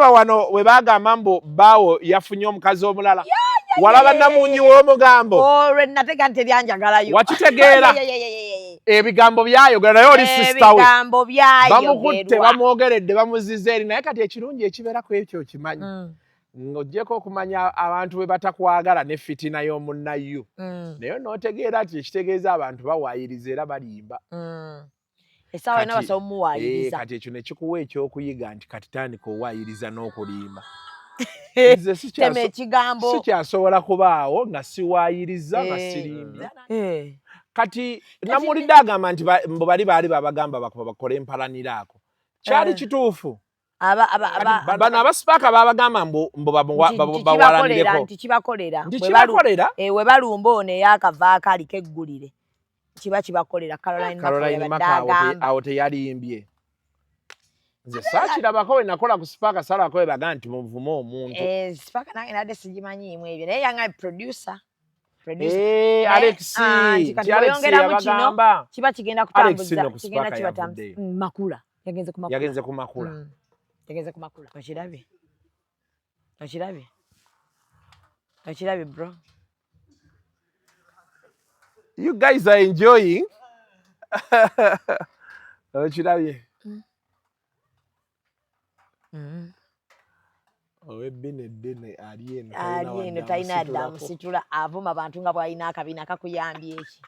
Walaba wano we bagamba mbu baawo yafunye omukazi omulala, walaba namunyi w'omugambo. Olwe natega nti eryanjagalayo. Wakitegeera? Ebigambo byayogera naye oli sister we. Ebigambo byayogerwa. Bamukutte, bamwogeredde, bamuziza eri. Naye kati ekirungi ekibeera ku ekyo okimanyi, ng'oggyeko okumanya abantu bwe batakwagala ne fitina y'omunnayo, naye n'otegeera nti ekitegeeza abantu bawaayiriza era balimba. Essaawa yonna basobola omuwaayiriza. Kati ekyo ne kikuwa ekyokuyiga nti kati tandika owaayiriza n'okulimba. Nze Tema ekigambo. Sikyasobola kubaawo nga siwaayiriza, nga sirimbye. Kati namulidde agamba nti mbu bali baali babagamba bakuba bakole empalanira ako. Kyali kituufu? Bano abasipaaka babagamba mbu bawalanireko. Nti kibakolera. Nti kibakolera? We balumba ono eyakavaako aliko eggulire. Kiba kibakolera. Caroline Caroline Maka Maka yabadde awo teyalimbye. Nze saakirabako we nakola ku Spark, salako we baga nti muvume omuntu. Spark nange nadde sigimanyiimu ebyo, naye yanga producer. Producer. Alex, Nti kati nti Alex bw'oyongeramu kino, yabagamba. kiba kigenda Alex kutambuza, nno ku kigenda Spark kibatambuza. yavuddeyo. Makula. Yagenze ku Makula. Yagenze ku Makula. Yagenze ku Makula. Okirabye? Okirabye? Okirabye, bro? You guys are enjoying. Okirabye? Ow'ebbina eddene ali eno, Ali talina eno wadde talina yadde amusitulako. amusitula, avuma bantu nga bw'alina akabina kakuyambye eki.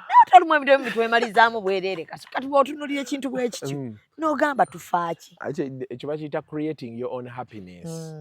Naye ate olumu ebintu ebimu bitwemalizaamu bwereere. Kati bw'otunuulira ekintu bwe kityo, n'ogamba tufa ki? Ate ekyo bakiyita creating your own happiness.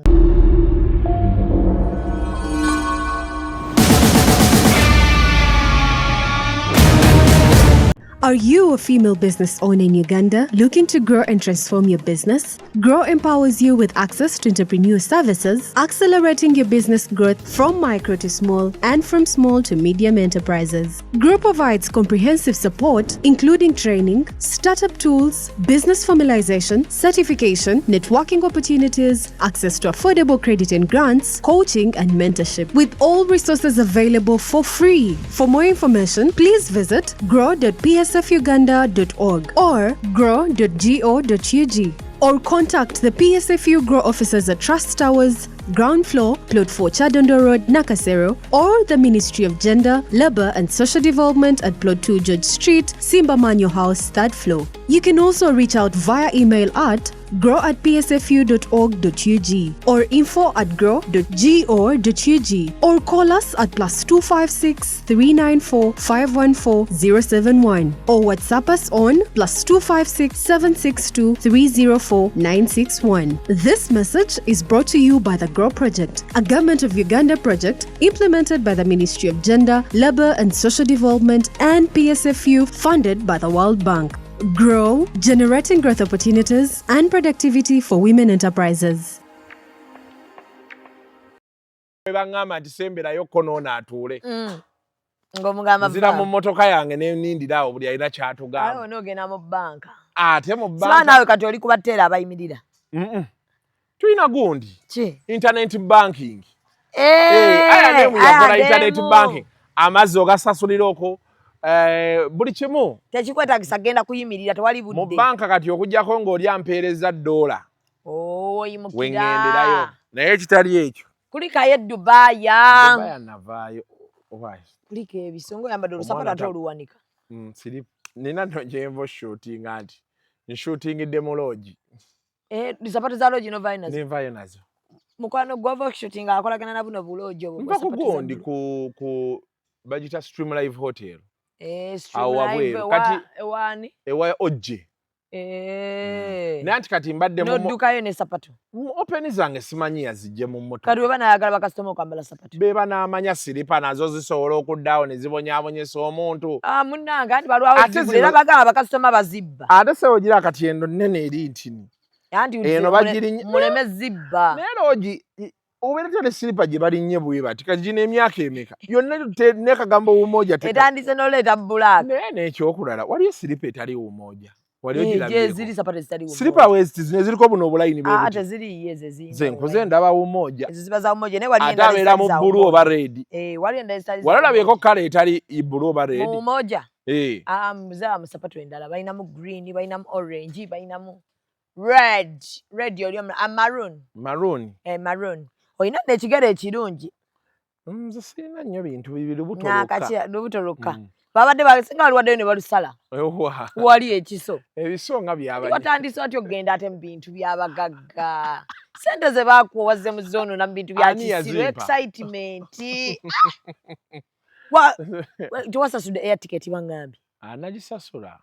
Are you a female business owner in Uganda looking to grow and transform your business? Grow empowers you with access to entrepreneur services, accelerating your business growth from micro to small and from small to medium enterprises. Grow provides comprehensive support, including training, startup tools, business formalization, certification, networking opportunities, access to affordable credit and grants, coaching and mentorship, with all resources available for free. For more information, please visit grow.psfuganda.org or grow.go.ug or contact the PSFU Grow officers at Trust Towers, ground floor, Plot 4 Kyadondo Road, Nakasero, or the Ministry of Gender, Labour and Social Development at Plot 2 George Street, Simba Manual House, 3rd floor. You can also reach out via email at grow@psfu.org.ug or info@grow.go.ug or call us at +256 394 514 071 or WhatsApp us on +256 762 304 961. This message is brought to you by the GROW Project, a Government of Uganda project implemented by the Ministry of Gender, Labour and Social Development and PSFU, funded by the World Bank. Grow, generating growth opportunities and productivity for women enterprises. Baŋŋamba nti semberayo ko n'ono atuule. Ng'omugamba Nzira mu va. mmotoka yange ne nnindira awo buli alina ky'atugamba. Awo n'ogenda mu bbanka. Ate mu Siba bbanka naawe kati oli kubateera abayimirira. Tulina gundi. Ki? Internet banking. Aya nemu yakola internet banking. Amazzi ogasasulira okwo, buli kimu. Tekikwetaagisa genda kuyimirira, tewali Mu budde. banka kati okuggyako ng'oli ampeereza ddoola. Oh, oyimukira. We ŋŋenderayo. Naye ekitali ekyo. Kulikayo e Dubaaya. Dubaaya navaayo. Why? Kuliko ebisonga oyambadde olusapatu Omwana ate oluwanika. Siri nina nno gyenva oshootinga nti nshootingidde mu lodge. Sapatu za lodge novaayo nazo? Nenvaayo nazo. Mukwano gwava okushootinga akolagana na buno bulodge obwo Nva bwa ku sapatu za gundi blue. ku bagita Stream Live Hotel. Stream Awo Live wabweru. Kati ewaani? Ewa Ojje. Naye anti kati mbadde mu N'oddukayo ne sapatu. Mu open zange simanyi yazijje mu mmotoka. Kati bwe banaayagala bakasitoma okwambala sapatu. Be banaamanya siripa nazo zisobola okuddaawo ne zibonyaabonyesa omuntu. Munnange anti balwawo Ate zigula, zino era bagamba bakasitoma bazibba. Ate ssebo gira kati eno nnene eri ntini. Anti Eno bagirinnye. Muleme zibba. Naye lodge obeera tya ne siripa gye balinnye bwe bati kati gino emyaka emeka yonna n'ekagambo wumoja teka. Etandise n'oleeta black. Naye n'ekyokulala waliyo siripa etali wumoja. Wali ogirabyeko? Gye ziri sapatu ezitali wumoja. Siripa wezi zino eziriko buno obulayini bwe buti. Teziriiyo ezo ezirina Nze nkoze obulayini. ndaba wumoja. Ezo ziba za wumoja naye waliyo Ate endala abeera ezitali mu za bbulu wumoja. oba red. Waliyo endala ezitali za Wali olabyeko wumoja. kkala etali bbulu oba red? Mu wumoja? Eh. Zaba mu sapatu endala balinamu green, balinamu orange, balinamu Red, red oli omulala, maroon. Maroon. Eh, maroon. Olina n'ekigere ekirungi. Nze sirina nnyo bintu bibiri, lubuto lwokka. Lubuto lwokka. Babadde basinga waliwaddeyo ne balusala. Wali ekiso. Ebiso nga byabanye. Watandise otya okugenda ate mu bintu by'abagagga? Sente ze baakuwa wazze mu zoonona mu bintu bya kisiru, excitement. Tewasasudde air ticket bangambye. Nagisasula.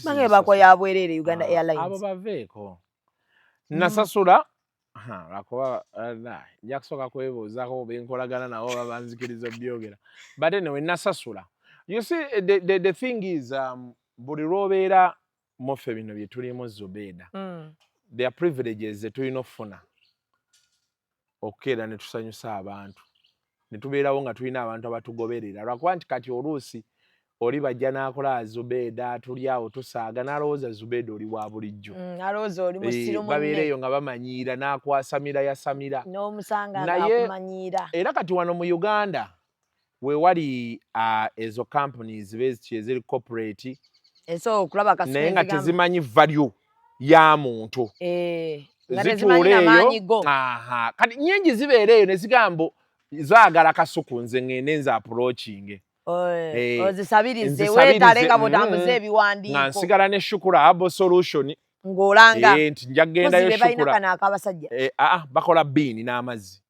Bange bakuwa ya bwereere Uganda Airlines. Abo baveeko. Nasasula lwakuba nja kusooka kwebuuzaako oba enkolagana nabo oba banzikiriza obyogera, but anyway nasasula. You see, the thing is, buli lw'obeera muffe bino bye tulimu, Zubeeda, there are privileges ze tulina okufuna okukeera ne tusanyusa abantu ne tubeerawo nga tulina abantu abatugoberera, lwakuba nti kati oluusi oli bajja n'akola Zubeeda tuli awo tusaaga n'alowooza Zubeeda oli wa bulijjo. Alowooza oli musiru. Babeera eyo nga bamanyiira n'akwasamira yasamira. N'omusanga ng'akumanyiira. Era kati wano mu Uganda we wali ezo companies beziti eziri corporate esobola okulaba. Naye nga tezimanyi value ya muntu. Nga tezimanyi namaanyi go. Kati nyingi zibeera eyo ne zigamba zaagala Kasuku, nze ŋŋende nze approachinge. Ozisabirize weetale nga bw'otambuza ebiwandiiko. Nga nsigala ne Shukura Abo Solution. Ng'olanga. Nti nja kugendayo Shukura. Kano ak'abasajja. Aa, bakola biini n'amazzi.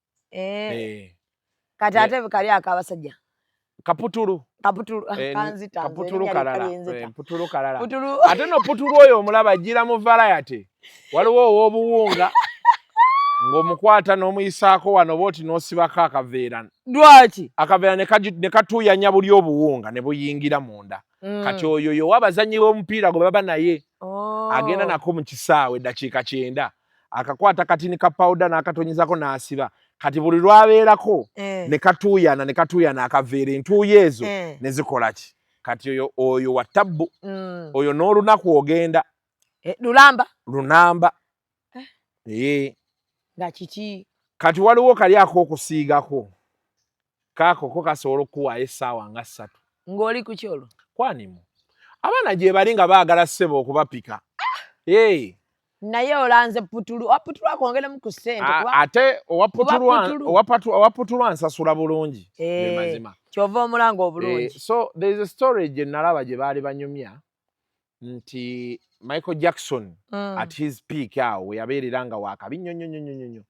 Kati ate kali ak'abasajja? Kaputulu. Kaputulu kanzita. Kaputulu kalala, putulu kalala. Ate no putulu oyo omulaba ajjira mu variety. Waliwo ow'obuwunga ng'omukwata n'omuyisaako wano bwoti n'osibako akaveera. Lwaki? Akaveera ne katuuyanya buli obuwunga ne buyingira munda. Kati oyo yowa abazannyi b'omupiira gwe baba naye agenda nako mu kisaawe eddakiika 90, akakwata katini ka pawuda n'akatonyezako n'asiba. Kati buli lwabeerako ne katuuyana ne katuuyana akaveera, entuuyo ezo ne zikola ki. Kati oyo wa tabbu. Oyo n'olunaku ogenda Lulamba. Lunamba. Nga kiki? Kati waliwo kali ak'okusiigako, kaako ko kasobola okukuwaayo essaawa nga 3. Ng'oli ku kyolwo? Kwanimu abaana gye bali nga baagala ssebo okubapika. Naye olanze putulu, owa putulu akwongeremu ku ssente. Ate owa putulu ansasula bulungi, mazima. Kyova omulanga obulungi. So there is a story gye nalaba gye baali banyumya nti Michael Jackson at his peak awo we yabeerera nga wakabi nnyo nnyo nnyo nnyo nnyo,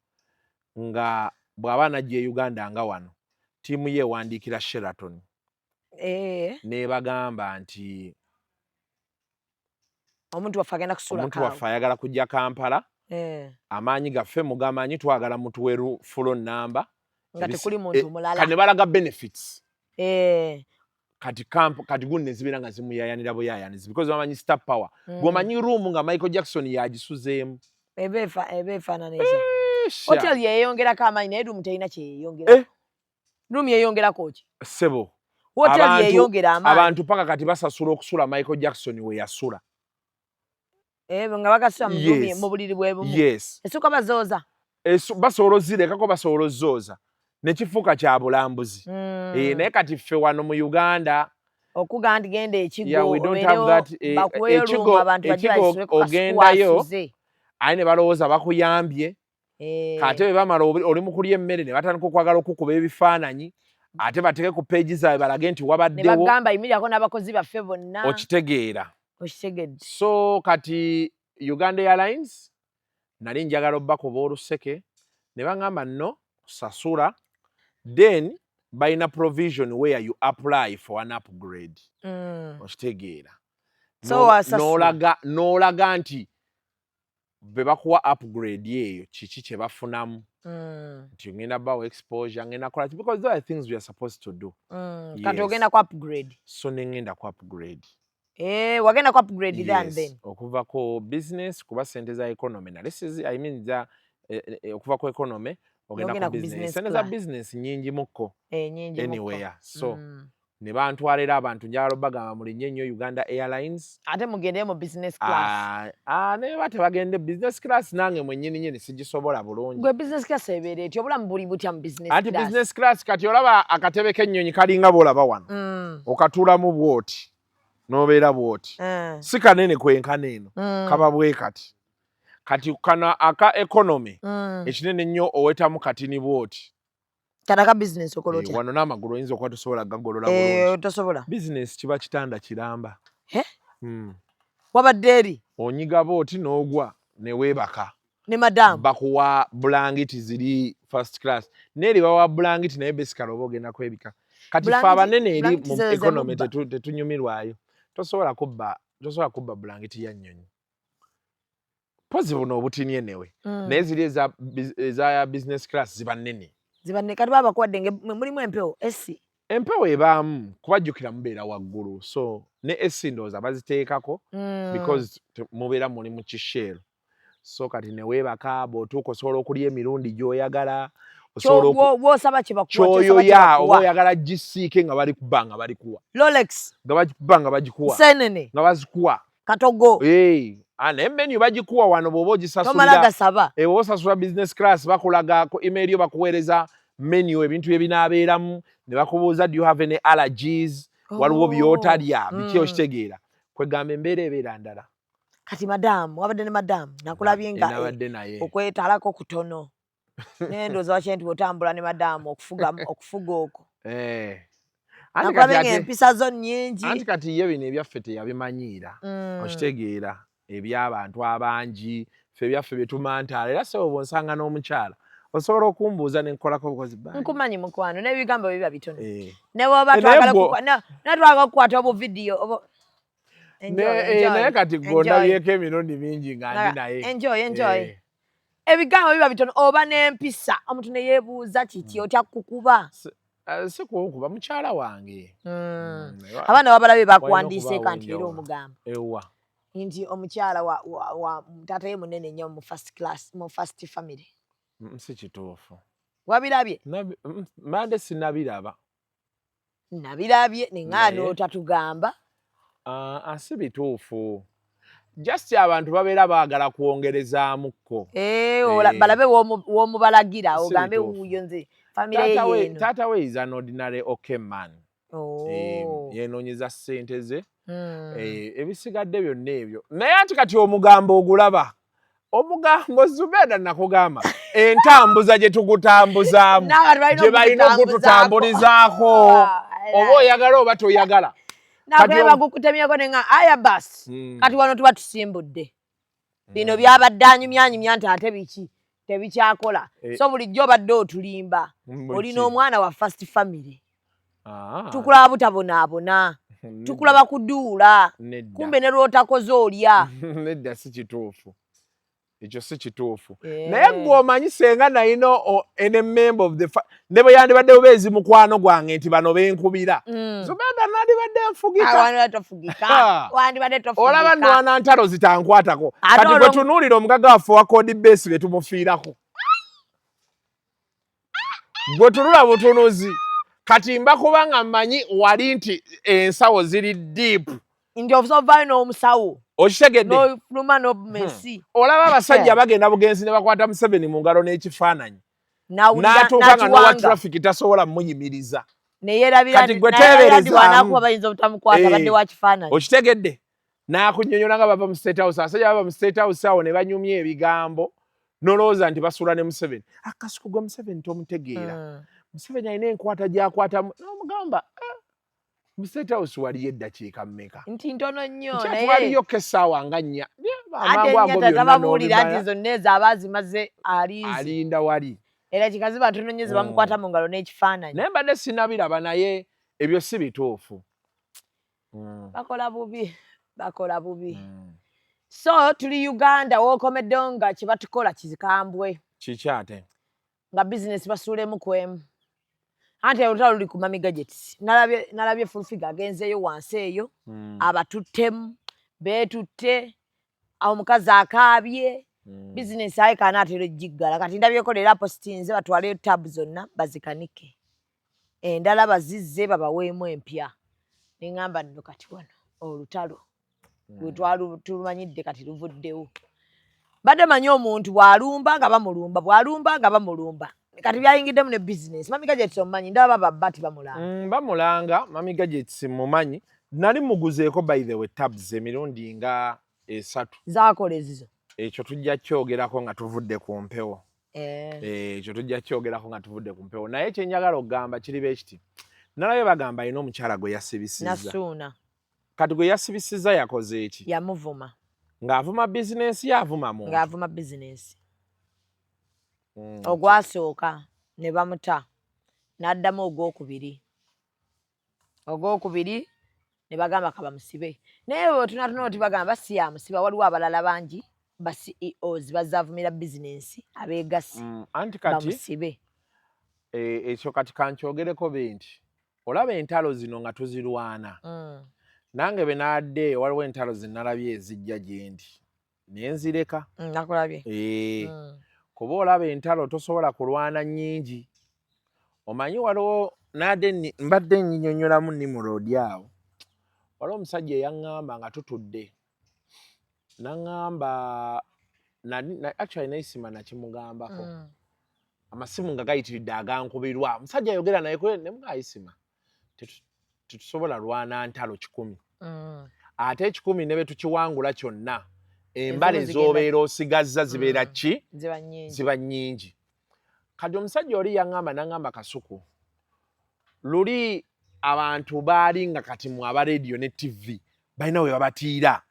nga bw'aba anajja e Uganda nga wano ttiimu ye ewandiikira Sheraton n'ebagamba nti omuntu waffe agenda kusula. Omuntu waffe ayagala kujja Kampala. Amaanyi gaffe mugamanyi, twagala mutuwe full namba. Nga tekuli muntu mulala. Kati ne balaga benefits. Kati camp kati gundi nezibeera nga zimuyayanira buyayanizi because bamanyi star power. Gwomanyi room nga Michael Jackson yagisuzeemu. Eba efaanana etya? Hotel yeyongerako amaanyi, naye room terina kyeyeyongerako. Room yeyongerako ki? Ssebo. Hotel yeyongera amaanyi. Abantu paka kati basasula okusula Michael Jackson we yasula. Nga bagasula mu buliri bwe bumu? Yes. Essuuka bazooza? Basobola ozirekako, basobola ozooza nekifuuka kya bulambuzi. Naye kati ffe wano mu Uganda okuga nti genda ekigo bakuweyo room abantu bajje basuleko. Ogendayo aye ne balowooza bakuyambye. Ate bwe bamala oli mu kulya emmere ne batandika okwagala okukuba ebifaananyi ate bateeke ku page zaabwe balage nti wabaddewo. Ne bagamba yimirirako n'abakozi baffe bonna. Okitegeera? Okitegedde. So kati Uganda Airlines nali njagala obbakuba oluseke ne baŋŋamba no sasula, then balina provision where you apply for an upgrade. Okitegeera? So n'olaga nti be bakuwa upgrade eyo kiki kye bafunamu, nti ngenda bawo exposure, ngenda kola, because those are things we are supposed to do. Kati ogenda ku upgrade? So nengenda ku upgrade. Wagenda ku upgrade then? Yes, then okuva ku business, kuba sente za economy nale sizi, I mean za okuva ku economy ogenda ku business, sente za business nyingi mukko. Nyingi. Anywhere so ne bantwalira abantu. Njagala bagamba mulinye nnyo Uganda Airlines. Ate mugende mu business class. Ah, naye ba tebagende business class, nange mwennyini nyini sigisobola bulungi. Gwe business class ebeera etya? Obulamu buli butya mu business class? Anti business class kati olaba akatebe k'ennyonyi kalinga bw'olaba wano. Okatuulamu bw'oti n'obeera bw'oti. Si kanene kwenkana eno. Kaba bwe kati. Kati kano aka economy, ekinene nnyo owetamu katini bwoti. Kano aka business okola otya? Wano n'amagulu oyinza okuba tosobola gagolola bulungi. Tosobola. Business kiba kitanda kiramba. Eh? Wabadde eri? Onyiga bwoti n'ogwa ne weebaka. Ne madamu? Bakuwa bulangiti ziri first class, neeri bawa bulangiti, naye basically oba ogenda kwebika. Kati fe abanene eri mu economy tetunyumirwayo. Tosobola kubba bulangiti ya nnyonyi, pozi buno obutini enewe, naye ziri eza business class ziba nnene. Ziba nnene. Kati baba bakuwadde nga mulimu empewo, AC? Empewo ebaamu, kubajjukira mubeera waggulu, so ne AC ndowooza baziteekako because mubeera muli mu kisheero. So kati neweebaka, bw'otuuka osobola okulya emirundi gy'oyagala. Bwosaba kyoyoya, oba oyagala gisiike nga balikuba nga balikuwa. Rolex. Nga bagikuba nga bagikuwa. Senene. Nga bazikuwa. Katogo. Naye menu bagikuwa wano bw'oba ogisasulira. Gasaba. Bw'oba osasula business class, bakulaga ku email yo, bakuweereza menu, ebintu ebinaabeeramu, ne bakubuuza, "Do you have any allergies?" Waliwo by'otalya, biki? Okitegeera, kwegamba embeera ebeera ndala. Kati madamu, wabadde ne madamu? Nakulabye nga nabadde naye. Okwetalako kutono, naye ndowooza wakye nti bwotambula ne madamu okufuga okwo. Nakulabye nga empisa zo nnyingi. Anti kati ye bino ebyaffe teyabimanyiira. Okitegeera, ebyabantu abangi, ffe ebyaffe byetumantaala. Era sebo bwonsanga n'omukyala osobola okumbuuza nenkolako bukozi. Nkumanyi mukwano, n'ebigambo biba bitono. Ne bwoba twagala okukwata obuvidiyo. Naye kati gondabyeko emirundi mingi nga ndi naye. Enjoy, enjoy. Ebigambo biba bitono, oba n'empisa, omuntu ne yeebuuza kiki, otya kukuba? Si kunkuba, mukyala wange. Abaana babalabe bakuwandiiseeko nti era omugamba ewa nti omukyala wa taata ye munene nnyo mu first class, mu first family. Si kituufu. Wabirabye? Mbadde sinabiraba. Nabirabye neŋŋaana otatugamba. Si bituufu, just abantu babeera baagala kwongerezamukko. Balabe w'omubalagira, ogambe wuuyo nze famire yeeno. Taata we is an ordinary okay man. Yenoonyeza ssente ze. Ebisigadde byonna ebyo, naye anti kati omugambo ogulaba, omugambo Zubeeda nakugamba entambuza gye tugutambuzaamu, gye balina okututambulizaako, oba oyagala oba toyagala. Nakulaba gukutemyeko nenga aya basi. Kati wano tuba tusimbudde bino byabadde anyumyanyumya nti ate biki tebikyakola. So bulijjo obadde otulimba, olina omwana wa first family. Tukulaba butabonaabona, tukulaba kuduula, kumbe ne lwotakoze olya. Nedda, si kituufu ekyo, si kituufu. Naye gwe omanyi senga nalina any member of the ne bwe yandibadde bubeezi mukwano gwange nti bano benkubira, Zubeda, nandibadde nfugika. Olaba nwana ntalo zitankwatako. Kati gwe tunuulira omugagga waffe wa kodi base be tumufiirako, gwe tunula butunuzi. Kati mba kubanga mmanyi wali nti ensawo ziri deep. Nti ovaayo n'omusawo. Okitegedde? N'ofuluma n'obumesi. Olaba abasajja bagenda bugenzi ne bakwata Museveni mu ngalo n'ekifaananyi, n'atuuka nga nowa traffic tasobola muyimiriza. Kati gwe teeberezaamu. Bayinza obutamukwata, badde wa kifaananyi. Okitegedde? N'akunnyonnyola nga bava mu State House, abasajja bava mu State House awo ne banyumya ebigambo nolowooza nti basuula ne Museveni. Akasuku gwe Museveni tomutegeera. Museveni alina enkwata gy'akwatamu n'omugamba, "Eh, mu State House waliyo eddakiika mmeka?" Nti ntono nnyo. Naye twaliyo essaawa nga 4. Ate nnya tababuulira nti zonna ezo aba azimaze alinze. Alinda wali. Era kikazi batono nnyo ze bamukwata mu ngalo n'ekifaananyi. Naye mbadde sinabiraba, naye ebyo si bituufu. Bakola bubi, bakola bubi. So tuli Uganda, wookomeddewo nga kye batukola kikambwe. Kiki ate? Nga bizinesi basuulemu kwemu, anti olutalo luli ku Mami Gadgets. Nalabye Full Figure agenzeeyo wansi eyo, abatuttemu, beetutte, omukazi akaabye. Bizinesi aye kanaatera egiggala. Kati ndabyeko leero apositinze batwaleyo tabu zonna bazikanike, endala bazizze babaweemu empya. Neŋŋamba nno kati wano olutalo lwe twali tulumanyidde kati luvuddewo. Badde manyi omuntu bw'alumba nga bamulumba, bw'alumba nga bamulumba, kati byayingiddemu ne bizinesi. Mami Gadgets omumanyi? Ndaba babba ti bamulanga. Bamulanga. Mami Gadgets mumanyi, nali muguzeeko by the way tabs emirundi nga 3. Zakola ezizo? Ekyo tujja kyogerako nga tuvudde ku mpewo. Eh. Ekyo tujja kyogerako nga tuvudde ku mpewo, naye kyenjagala okugamba kiri bwe kiti: nalabye bagamba alina omukyala gwe yasibisizza. Nasuuna. Kati gwe yasibisizza yakoze eki? Yamuvuma. Ng'avuma bizinensi ye, avuma muntu? Ng'avuma bizinensi. Ogwasooka ne bamuta, n'addamu ogwokubiri, ogwokubiri ne bagamba kabamusibe, naye bwe tunatuna oti bagamba si yamusiba, waliwo abalala bangi ba CEOs bazaavumira bizinensi abeegasi. Anti kati bamusibe. Ekyo kati kankyogereko be nti olaba entalo zino nga tuzirwana, nange bwe naadde waliwo entalo zenalabye ezijja gye ndi naye nzireka. Nakulabye. Kuba olaba entalo tosobola kulwana nnyingi. Omanyi waliwo naadde mbadde nnyinyonnyolamu Nimrod awo, waliwo omusajja eyaŋŋamba nga tutudde naŋŋamba actually naisima nakimugambako, amasimu nga gayitiridde agankubirwa, omusajja ayogera naye nemuga Isima, tetusobola lwana ntalo 100, ate 100 ne bwe tukiwangula kyonna, embale Ezimu zigenda- z'obeera osigazza zibeera ki? Ziba nnyingi. Ziba nnyingi. Kati omusajja oli yaŋŋamba, naŋŋamba, "Kasuku, luli abantu baali nga kati mu aba radio ne TV balina we babatiira."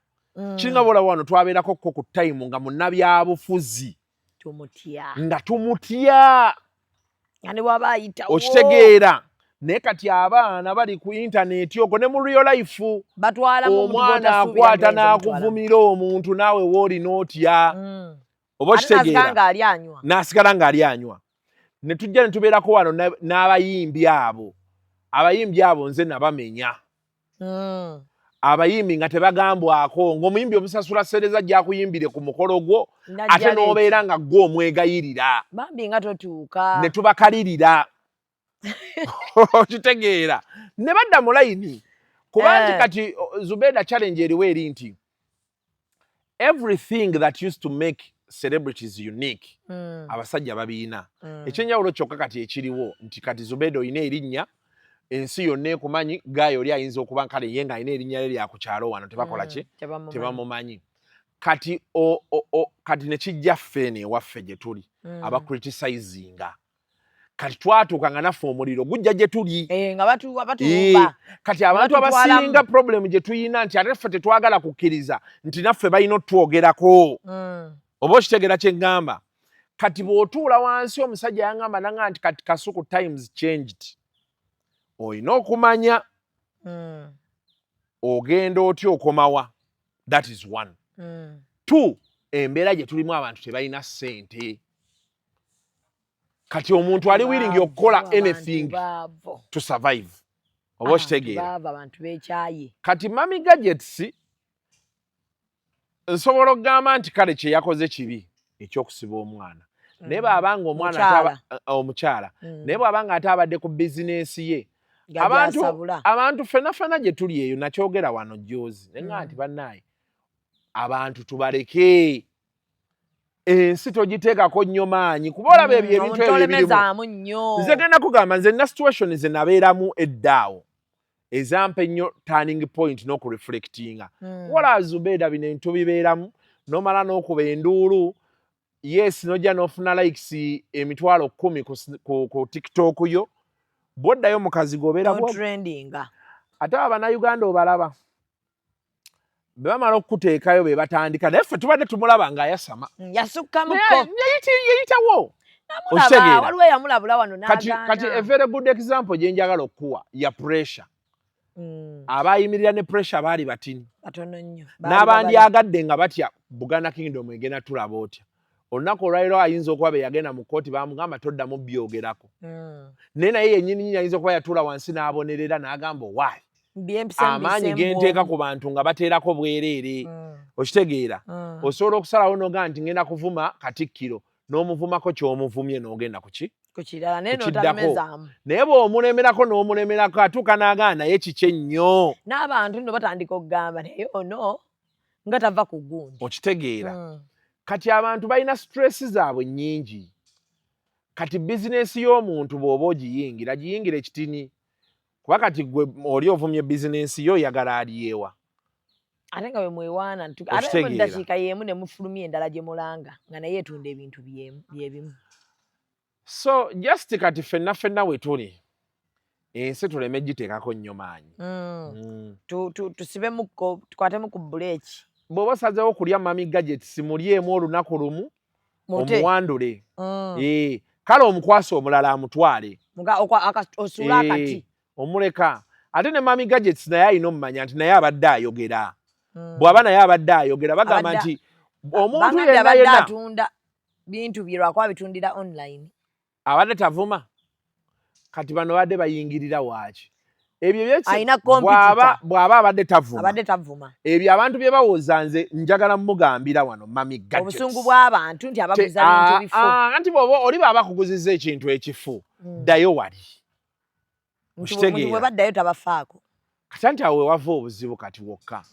Kiringa bwolaba wano twabeerako ko ku time nga munnabyabufuzi Tumutya. nga tumutya. Nga ne bw'aba ayitawo. Okitegeera? Naye kati abaana bali ku intaneti okwo ne mu real life, batwalamu omuntu omwana gw'otasuubira akwata nti ayinza omutwalamu. n'akuvumira omuntu, naawe woolina otya? Oba Ate n'asigala okitegeera? ng'ali anywa. N'asigala ng'ali anywa. Ne tujja ne tubeerako wano n'abayimbi abo, abayimbi abo nze nabamenya. Abayimbi nga tebagambwako, ng'omuyimbi omusasula sereza gy'akuyimbire ku mukolo gwo, Najja ate leeti. n'obeera nga gwe omwegayirira. Bambi nga totuuka. Ne tubakalirira, okitegeera? Ne badda mu layini kuba nti kati Zubeda, challenge eriwo eri nti everything that used to make celebrities unique, abasajja babiina. Ekyenjawulo kyokka kati ekiriwo nti kati Zubeda olina erinnya, ensi yonna ekumanyi. Gayo oli ayinza okuba nkale ye ng'alina erinnya lye lya ku kyalo wano, tebakola ki? Tebamumanyi. Tebamumanyi. Kati kati ne kijja ffe eno ewaffe gye tuli, abacriticinga, kati twatuuka nga naffe omuliro gujja gye tuli. Eh, nga batulumba. Kati abantu Batutwalamu. abasinga problem gye tuyina nti ate ffe tetwagala kukkiriza nti naffe balina otwogerako. Oba okitegeera kye ŋŋamba? Kati bw'otuula wansi, omusajja yaŋŋamba naŋŋamba nti kati Kasuku, times changed, olina okumanya ogenda otya, okomawa. That is one. Two, embeera gye tulimu, abantu tebalina ssente. Kati omuntu ali willing okukola Baavu, abantu anything baavu. to survive. Oba Abantu okitegeera? baavu, abantu beekyaye. Kati Mami Gadgets, nsobola okugamba nti kale kye yakoze kibi ekyokusiba omwana, naye bw'abanga omwana Mukyala. omukyala, naye bw'abanga ate abadde ku bizinensi ye, Nga abantu gy'asabula. abantu ffenna ffenna gye tuli eyo, nakyogera wano joozi naye nga nti bannaaye, abantu tubaleke, ensi togiteekako nnyo maanyi, kuba olaba ebyo ebintu Omuntu ebyo ebirimu. olemezaamu nnyo. Nze genda kugamba, nze nina situation ze nabeeramu eddaawo ezampa ennyo turning point n'okureflectinga. Wala Zubeeda, bino ebintu bibeeramu n'omala n'okuba enduulu, yes, n'ojja n'ofuna likes 10,000 ku TikTok yo, bw'oddayo mu kazigo obeera Totrendinga. Ate abo Bannayuganda obalaba bwe bamala okukuteekayo be batandika, naye ffe tubadde tumulaba ng'ayasama. Yasukkamuko. Yayitawo. Namulaba. Okitegeera? Waliwo eyamulabula wano Kati n'agaana. a very good example gye njagala okukuwa ya pressure, abayimirira ne pressure baali batini. Batono nnyo. N'abandyagadde nga batya Buganda Kingdom egenda tulaba otya olunaku olwaliro, ayinza okuba be yagenda mu kkooti bamugamba toddamu byogerako, naye yennyini nyini ayinza okuba yatuula wansi n'abonerera n'agamba, owaayi, Byempisa amaanyi genteeka ku bantu nga bateerako bwereere. Okitegeera? Osobola okusalawo n'ogamba nti ngenda kuvuma Katikkiro, n'omuvumako ky'omuvumye n'ogenda ku ki? Ku kirala, naye Kukiddako. n'otalemezaamu. Naye bw'omulemerako n'omulemerako, atuuka n'agaana, naye kiki ennyo? N'abantu nno batandika okugamba, naye ono nga tava ku gundi. Okitegeera? Kati abantu balina stress zaabwe nnyingi. Kati bizinesi y'omuntu bw'oba ogiyingira, giyingira ekitini, kuba kati gwe oli ovumye bizinesi yo, oyagala aliyewa? Ate nga bwemwewaana ate mu ddakiika y'emu ne mufulumya endala gye mulanga nga naye etunda ebintu byebimu. So just kati ffenna ffenna we tuli ensi tuleme giteekako nnyo maanyi. Tusibemukko, tukwatemu ku buleeki. Bw'oba osazeewo kulya Mami Gadgets, mulyemu olunaku lumu, omuwandule. Kale omukwasa omulala amutwale, osuule akati. Omuleka. Ate ne Mami Gadgets naye alina omumanya nti naye abadde ayogera. Bw'aba naye abadde ayogera, bagamba nti omuntu yenna yenna atunda bintu bye lwakuba bitundira online, abadde tavuma. Kati bano badde bayingirira waaki ebyo? Bw'aba abadde tavuma, abadde tavuma, ebyo abantu bye bawoza, nze njagala mugambira wano Mami Gadgets, obusungu bw'abantu nti abaguza bintu bifu. Anti bw'oba oli baba akuguzizza ekintu ekifu, ddayo wali. Bwe baddayo tabafaako. Kati anti awo wewava obuzibu kati wokka.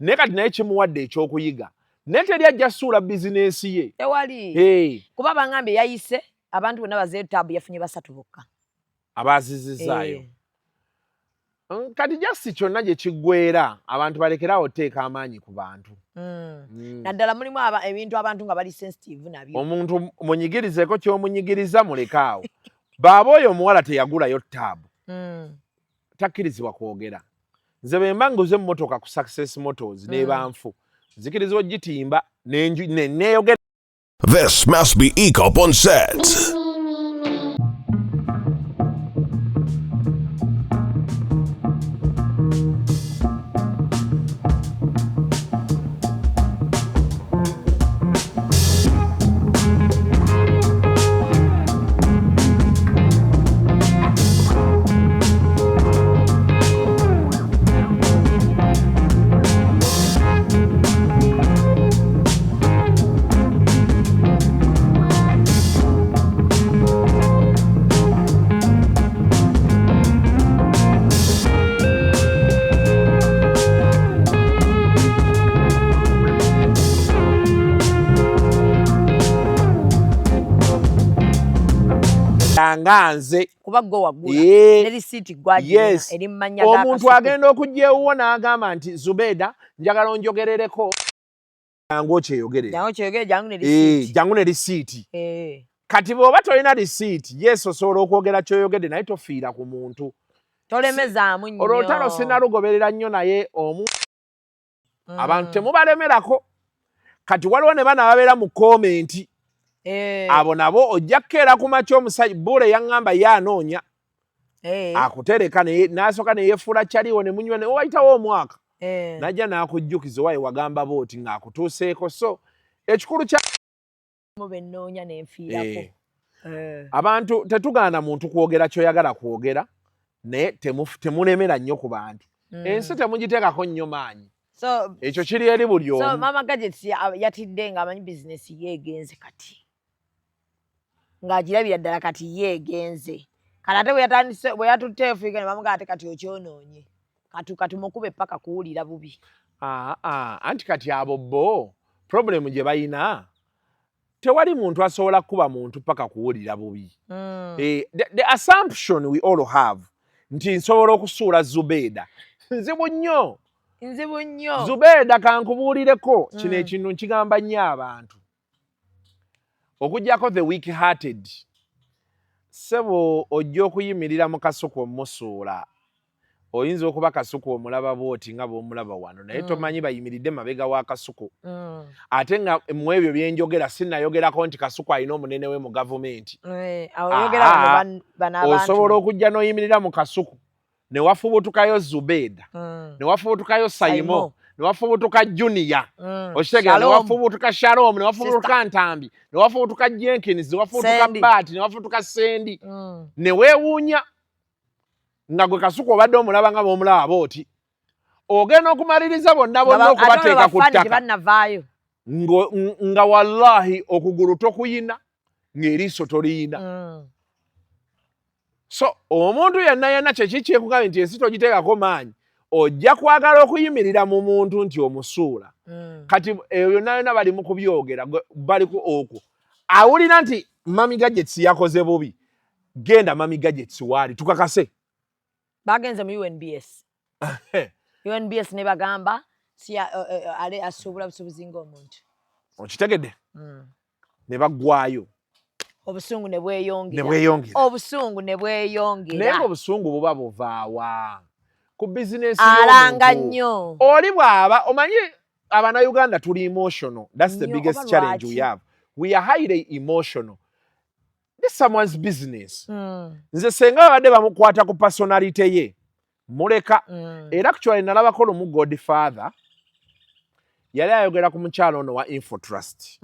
Naye kati naye kimuwadde ekyokuyiga, naye teri ajja suula bizinensi ye. Tewali, kuba bangambye yayise abantu bonna bazeeyo taabu, yafunye basatu bokka. Abazizizaayo. Kati just kyonna gye kiggweera, abantu balekerawo oteeka amaanyi ku bantu. Naddala mulimu ebintu abantu nga bali sensitive nabyo. Omuntu munyigirizeeko ky'omunyigiriza, mulekaawo. Baaba oyo omuwala teyagulayo taabu, takkirizibwa kwogera. Nze bwe mba nguze emmotoka ku Success Motors n'ebanfu, nzikirizibwa ogitimba neeyogera. This must be Ecop on set. Nga nze kuba gwe wagula ne risiiti gwagirina eri mu mannya. Omuntu agenda okujja ewuwo n'agamba nti, "Zubeda, njagala onjogerereko," jangu okyeyogerere. Jangu kyeyogere, jangu ne risiiti. Jangu ne risiiti. Kati bw'oba tolina risiiti, yes, osobola okwogera kyoyogedde, naye tofiira ku muntu. Tolemezaamu nnyo. Olwo olutalo sinalugoberera nnyo, naye omu abantu temubalemerako. Kati waliwo ne bana babeera mu comment. Abo nabo ojja kukeera ku makya, omusajja buule yaŋŋamba ye anoonya akutereka n'asooka neyeefuula kyaliwo ne munywa ne wayitawo omwaka, najja n'akujjukiza owaye wagamba booti ng'akutuuseeko. So ekikulu kya Mu bennoonya nenfiirako. Abantu tetugaana muntu kwogera kyoyagala kwogera, naye temulemera nnyo ku bantu. Ensi temugiteekako nnyo maanyi. So ekyo kiri eri buli so omu. Mama Gadgets yatidde ng'amanyi bizinesi ye egenze kati, ng'agirabira ddala kati ye egenze. Kati ate bwe yatandise, bwe yatutte efuiga ne bamugaa, ate kati okyonoonye, kati katumukube paka kuwulira bubi. Aa, anti kati abo bo problem gye balina, tewali muntu asobola kuba muntu paka kuwulira bubi. The assumption we all have nti nsobola okusuula Zubeeda nzibu nnyo. Nzibu nnyo. Zubeeda, kankubuulireko kino ekintu nkigamba nnyo abantu, okugyako the weak hearted. Ssebo, ojja okuyimirira mu kasuku omusuula, oyinza okuba kasuku omulaba bwoti nga bw'omulaba wano, naye tomanyi bayimiridde mabega wa kasuku. Ate nga mu ebyo byenjogera sinnayogerako nti kasuku alina omunene we mu gavumenti. Eh, awo oyogera bano bano abantu. Osobola okujja n'oyimirira mu kasuku ne wafubutukayo Zubeeda, ne wafubutukayo Saimo, Saimo. ne wafubutuka Junior, okitegeera, ne Shalom. wafubutuka Shalom, ne wafubutuka Ntambi, ne wafubutuka Jenkins, ne wafubutuka Sendi. Baati, ne wafubutuka Sendi, ne weewuunya nga gwe kasuku obadde omulaba nga bw'omulaba booti, ogenda okumaliriza bonna bonna Nga ate okubateeka ku olwo bafaani ttaka tebannavaayo. Nga wallahi okugulu tokuyina, ng'eriiso toliyina. So omuntu yenna yenna kyeki kyekugambye nti ensi togiteekako maanyi, ojja kwagala okuyimirira mu muntu nti omusuula. Kati ebyo byonna byonna bali mu kubyogera, bali ku okwo awulira nti Mami Gadgets yakoze bubi. Genda Mami Gadgets waali tukakase. Bagenze mu UNBS. UNBS ne bagamba Si ale asuubula busuubuzi ng'omuntu. Okitegedde? Ne baggwayo. Obusungu ne bweyongera. Ne bweyongera. Obusungu ne bweyongera. Naye ng'obusungu buba buvaawa ku bizinesi? Alanga nnyo. Oli bw'aba omanyi Abannayuganda tuli emotional. That's the Nnyo, biggest oba challenge we lwaki? have. We are highly emotional. This someone's business. Nze senga babadde bamukwata ku personality ye, muleka. Era actually nalabako lumu Godfather yali ayogera ku mukyalo ono wa Infotrust,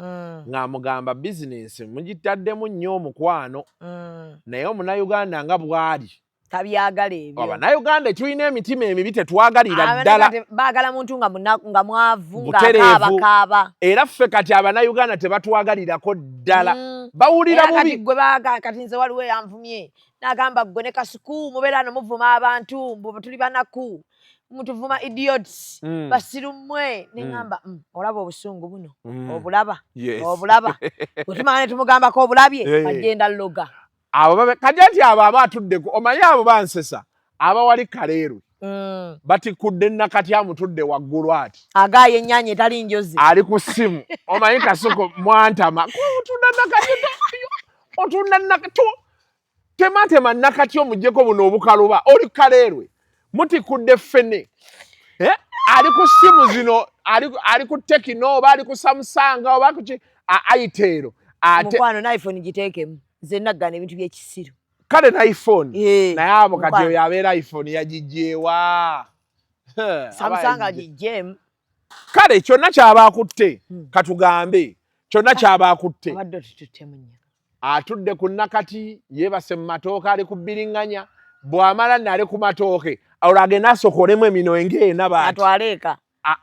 ng'amugamba bizinesi mugitaddemu nnyo omukwano, naye Omunnayuganda nga bw'ali tabyagala ebyo. Abannayuganda tulina emitima emibi, tetwagalira ddala. Baagala muntu nga mwavu, Butereevu. ng'akaabakaaba. Era ffe kati Abannayuganda tebatwagalirako ddala. Bawulira Era kati bubi. Gwe baaga kati nze waliwo eyanvumye n'agamba, "Gwe ne Kasuku mubeera no muvuma abantu, mbu tuli banaku, mutuvuma idiots, basiru mmwe." Neŋŋamba, olaba obusungu buno?" Obulaba? Obulaba? Bwe tumala ne tumugambako, obulabye? Agenda loga. Abo babe kati ati abo aba atudde omanyi abo bansesa, aba wali Kaleerwe, batikkudde nakati amutudde waggulu ati. Agaaya ennyaanya etali njozi. Ali ku ssimu. Omanyi Kasuku mwantama, otunda nakati, otunda nakati, tematema nakati omugyeko buno obukaluba. Oli Kaleerwe, mutikudde ffene. Eh? Ali ku ssimu zino, ali ku Tecno oba ali ku Samsung oba kuki, Itel ate. Mukwano, ne iPhone giteekemu, nze naggana ebintu by'ekisiru. Kale na iPhone. Naye abo kati Mukwano. oyo abeera iPhone yagigyewa? Samsung agiggyemu. Kale kyonna kyaba akutte, katugambe kyonna kyaba akutte. Abadde otututtemu nnyo. Atudde ku nakati, yeebase mu matooke, ali ku biriŋŋanya. Bw'amala nali ku matooke, olwo agende asokolemu eminwe ng'ena baati. Atwale eka.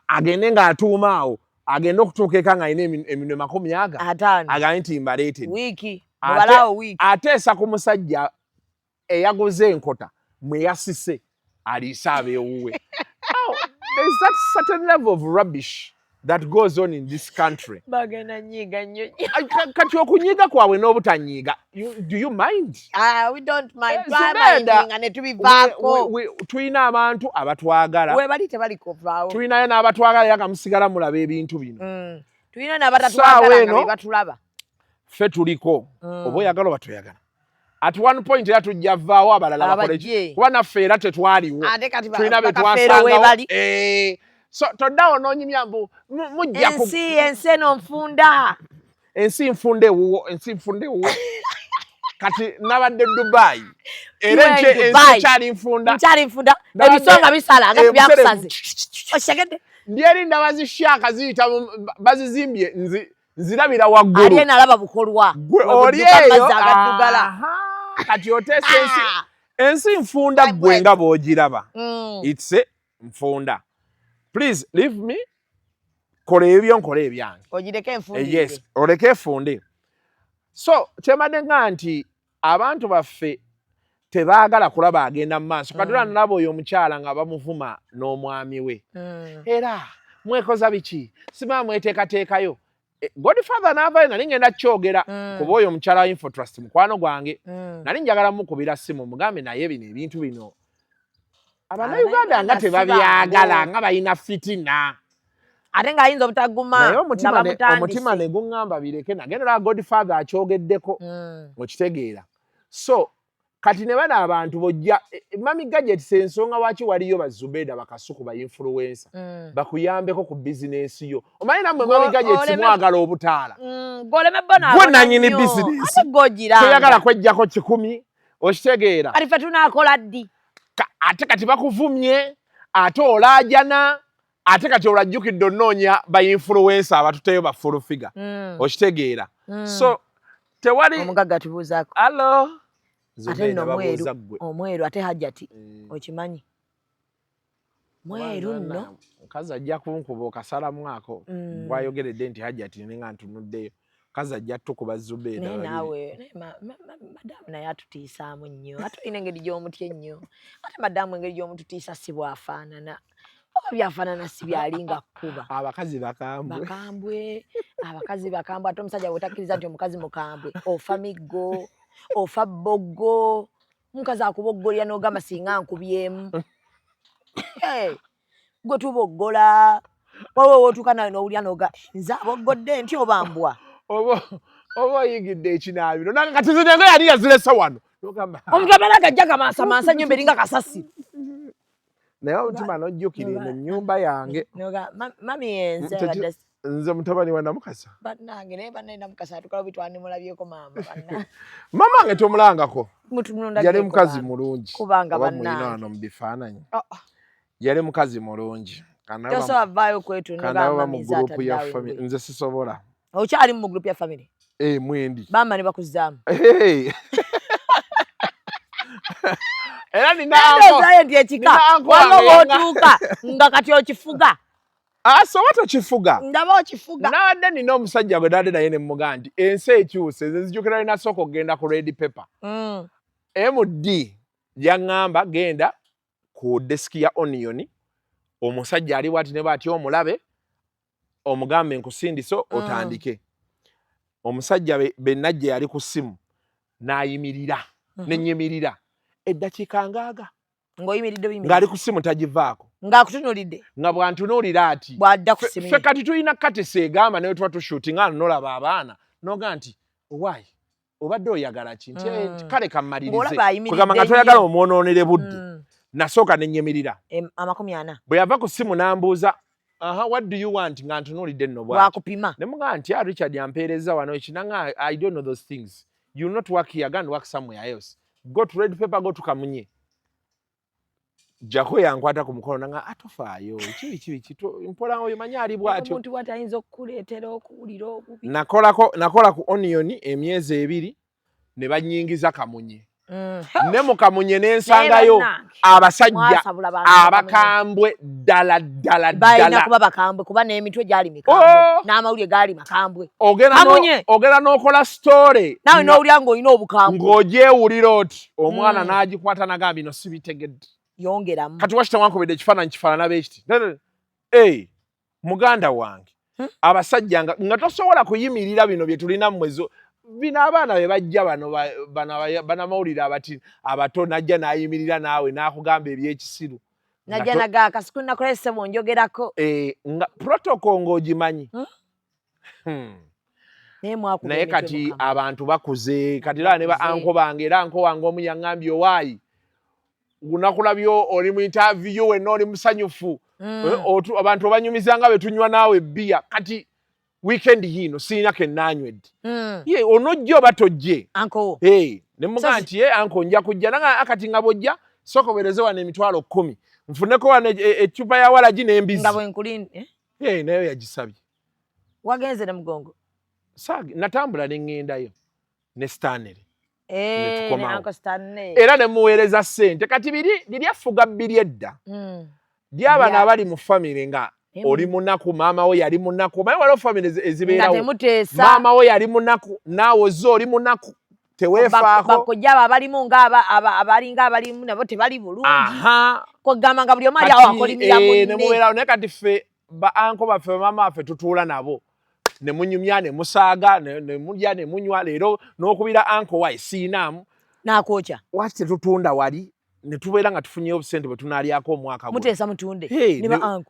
Agende ng'atuuma awo, agende okutuuka eka ng'alina eminwe makumi aga 50. Agambe nti mbaleetedde. Wiiki mubalaawo wiiki. Ateesa ku musajja eyaguze enkota mwe yasise aliise abeewuwe. Now, there's that certain level of rubbish that goes on in this country. Bagenda nyiiga nnyo. Ai, kati okunyiiga kwabwe n'obutanyiiga, do you mind? Ah, we don't mind. Eh, Zubeda, Twamindinga ne tubivaako. Tulina abantu abatwagala. We bali tebali kuvaawo. Tulinayo n'abatwagala era nga musigala mulaba ebintu bino. Tulina n'abatatwagala Saawa nga eno, be batulaba. Ffe tuliko, oba oyagala oba toyagala. At one point era tujja vaawo, abalala bakole ki? Abajje. Kuba naffe era tetwaliwo. Ate kati Tulina be bakafeero we twasangawo. bali. Eh, so toddawo n'onyumya mbu mujja ku Ensi eno nfunda. Ensi nfunda ewuwo, ensi nfunda ewuwo. Kati nabadde Dubai era You were in ensi Dubai. ekyali nfunda. Nkyali nfunda. Ebisonga bisala nga Eh, tebyakusaze, okitegedde? Ndi eri ndaba zishyaka ziyita bazizimbye, nzirabira waggulu. Ali eno alaba bukolwa. Gwe We oli budduka eyo amazzi agaddugala. Aha, kati oteesa ensi. Ah! Ensi nfunda gwe nga bw'ogiraba. It's a nfunda. Please leave me, kola ebyo, nkola ebyange. Ogireke Eh, enfundire. yes, oleke efunde. So kyembadde nga nti abantu baffe tebaagala kulaba agenda mu maaso. Kati olaba nalaba oyo omukyala nga bamuvuma n'omwami we. Era mwekoza biki, simaa mweteekateekayo. Eh, Godfather n'avayo, nali ngenda kyogera, kuba oyo omukyala wa Infotrust mukwano gwange. Nali njagala mukubira simu mugambe, naye bino ebintu bino Abannayuganda nga Abannayuganda si tebabyagala, bangu. nga balina fitina. Ate ng'ayinza obutaguma Naye nga bamutandise. omutima ne guŋŋamba bireke. Nagenda olaba Godfather akyogeddeko. Okitegeera? So kati ne bano abantu bojja, Mami Gadgets, ensonga waki waliyo Bazubeda, Bakasuku, ba influencer bakuyambeko ku bizinensi yo. Omanyi nammwe Mami Gadgets mwagala obutaala. Gw'oleme bona. Gwe nannyini bizinensi. Ate gw'ogiranga. Toyagala kwejjako 100, okitegeera? Kati ffe tunaakola ddi? Ate kati bakuvumye, ate olaajana, ate kati olajjukidde onoonya ba influencer abatuteyo ba full figure. Okitegeera? So tewali. Omugagga tubuuzaako. Alo. Ate Zubeida, nno omweru. babuuza ggwe. Omweru ate Hajjati, okimanyi mweru nno. Mukazi ajja kunkuba okasalamu ako. Bwayogeredde nti Hajjati, nenga ntunuddeyo, mukazi ajja tukuba, Zubeida. Naye Babiri. naawe, naye madamu naye atutiisaamu nnyo. Ate olina engeri gy'omutya ennyo. Ate madamu engeri gy'omututiisa si bw'afaanana, oba byafaanana si byalinga kkuba. Abakazi bakambwe. Bakambwe, abakazi bakambwe. Ate omusajja bw'otakkiriza nti omukazi mukambwe, ofa miggo, ofa bboggo. Omukazi akuboggolera n'ogamba singa nkubyemu. Hey, gwe tuboggola. Waliwo wootuuka nawe n'owulira noga nze aboggodde nti oba mbwa. Oba oyingidde ekinaabiro nange kati zino engoye yali yazirese wano. Omuntu abeera gajja gamansamansa nnyo mberinga kasasiro. Naye omutima n'ojjukira eno ennyumba yange. Mami yenze nze mutabani wa Namukasa. Bannange naye bannaye Namukasa atukola bubi twandimulabyeko maama banna. Mama wange tomulangako. Yali mukazi mulungi. Kubanga bannange. Wano mu bifaananyi. Yali mukazi mulungi. Tosobola vaayo kwetunula mu group ya family. Nze sisobola. Okyali mu group ya family? Eh, mwendi. Bama ne bakuzaamu. Era nina nti ekika waliwo w'otuuka nga kati okifuga. Asobola tokifuga. Ndaba okifuga. Nabadde nina omusajja gwe nadde naye ne mmugaa nti ensi ekyuse. Nze nzijukira lwe nasooka okugenda ku Red Pepper. MD yaŋŋamba genda ku desk ya Onion, omusajja ali bw'ati ne bw'ati omulabe, omugambe nkusindise otandike. Omusajja be najja yali ku ssimu n'ayimirira, ne nnyimirira eddakiika ngaaga. Ng'oyimiridde buyimiridde. Ng'ali ku ssimu tagivaako. Ng'akutunuulidde. Nga bw'antunuulira ati. Bw'adda ku ssimu Ffe kati tulina katesi egamba ne tuba tushootinga nolaba abaana n'ogaa nti owaayi obadde oyagala ki nti kale kammalirize kugamba nga toyagala omwonoonere budde. Nasooka ne nnyimirira. 40. Bwe yava ku ssimu n'ambuuza, aha, what do you want, nga ntunuulidde nno bw'ati. Bw'akupima. Ne mugamba nti ah, Richard ampeereza wano ekinanga. I don't know those things. You will not work here, go and work somewhere else. Go to Red Pepper, go to Kamunye. Jako yankwata ku mukono nanga atofaayo kibi kibi kito mpola oyo manyi ali bw'atyo. Omuntu bw'ati ayinza okukuleetera okuwulira obubi. Nakolako nakola ku Onion emyezi 2 ne bannyingiza Kamunye. Ne mu Kamunye ne nsangayo abasajja abakambwe ddala ddala ddala. Balina kuba bakambwe kuba n'emitwe gyali mikambwe n'amawulire gaali makambwe. Ogenda n'okola story. Naawe n'owulira ng'olina obukambwe. Ng'ogyewulira oti omwana n'agikwata n'agamba bino sibitegedde. Yongeramu. Kati wakita wankubidde ekifaananyi kifaanana bwe kiti. Muganda wange abasajja nga tosobola kuyimirira bino bye tulina mmwe bino abaana be bajja bano banamawulire abati abato najja n'ayimirira naawe n'akugamba ebyekisiru. Najja naga akasiku nakola ssebo njogerako. Nga protocol ng'ogimanyi. Naye kati abantu bakuze kati era ne ba uncle bange era uncle wange omu yaŋŋambye owaayi nakulabyo oli mu interview wenna oli musanyufu. Abantu obanyumiza nga bwe tunywa naawe bbiya kati weekend yiino sirina ke naanywedde. Ye onojja oba tojje? Ne mugamba nti ye uncle nja kujja nanga akati nga bw'ojja sooka oweereze wano 10,000 nfuneko wano eccupa ya walagi n'embizzi. Nga bwe nkulinde. Nayo yagisabye. Wagenze ne mugongo? Natambula ne ŋŋendayo ne Stanley. Era ne muweereza ssente kati biri liri affuga bbiri edda. Lyabano abali mu famire nga oli munaku, maama wo yali munaku, omanyi waliwo famire ezibeerawo maama wo yali munaku naawe ozze oli munaku teweefaako. Bakojja abo abalimu nga abalinga abalimu nabo tebali bulungi. Kugamba nga buli omu ali awo akolimira munne. Ne mubeerawo naye kati ffe ba uncle baffe bamaama baffe tutuula nabo ne munyumya ne musaaga ne mulya ne munywa leero n'okubira uncle wayi siinaamu. N'akwokya. Waki tetutunda wali ne tubeera nga tufunyeyo obusente bwe tunaalyako omwaka. Muteesa mutunde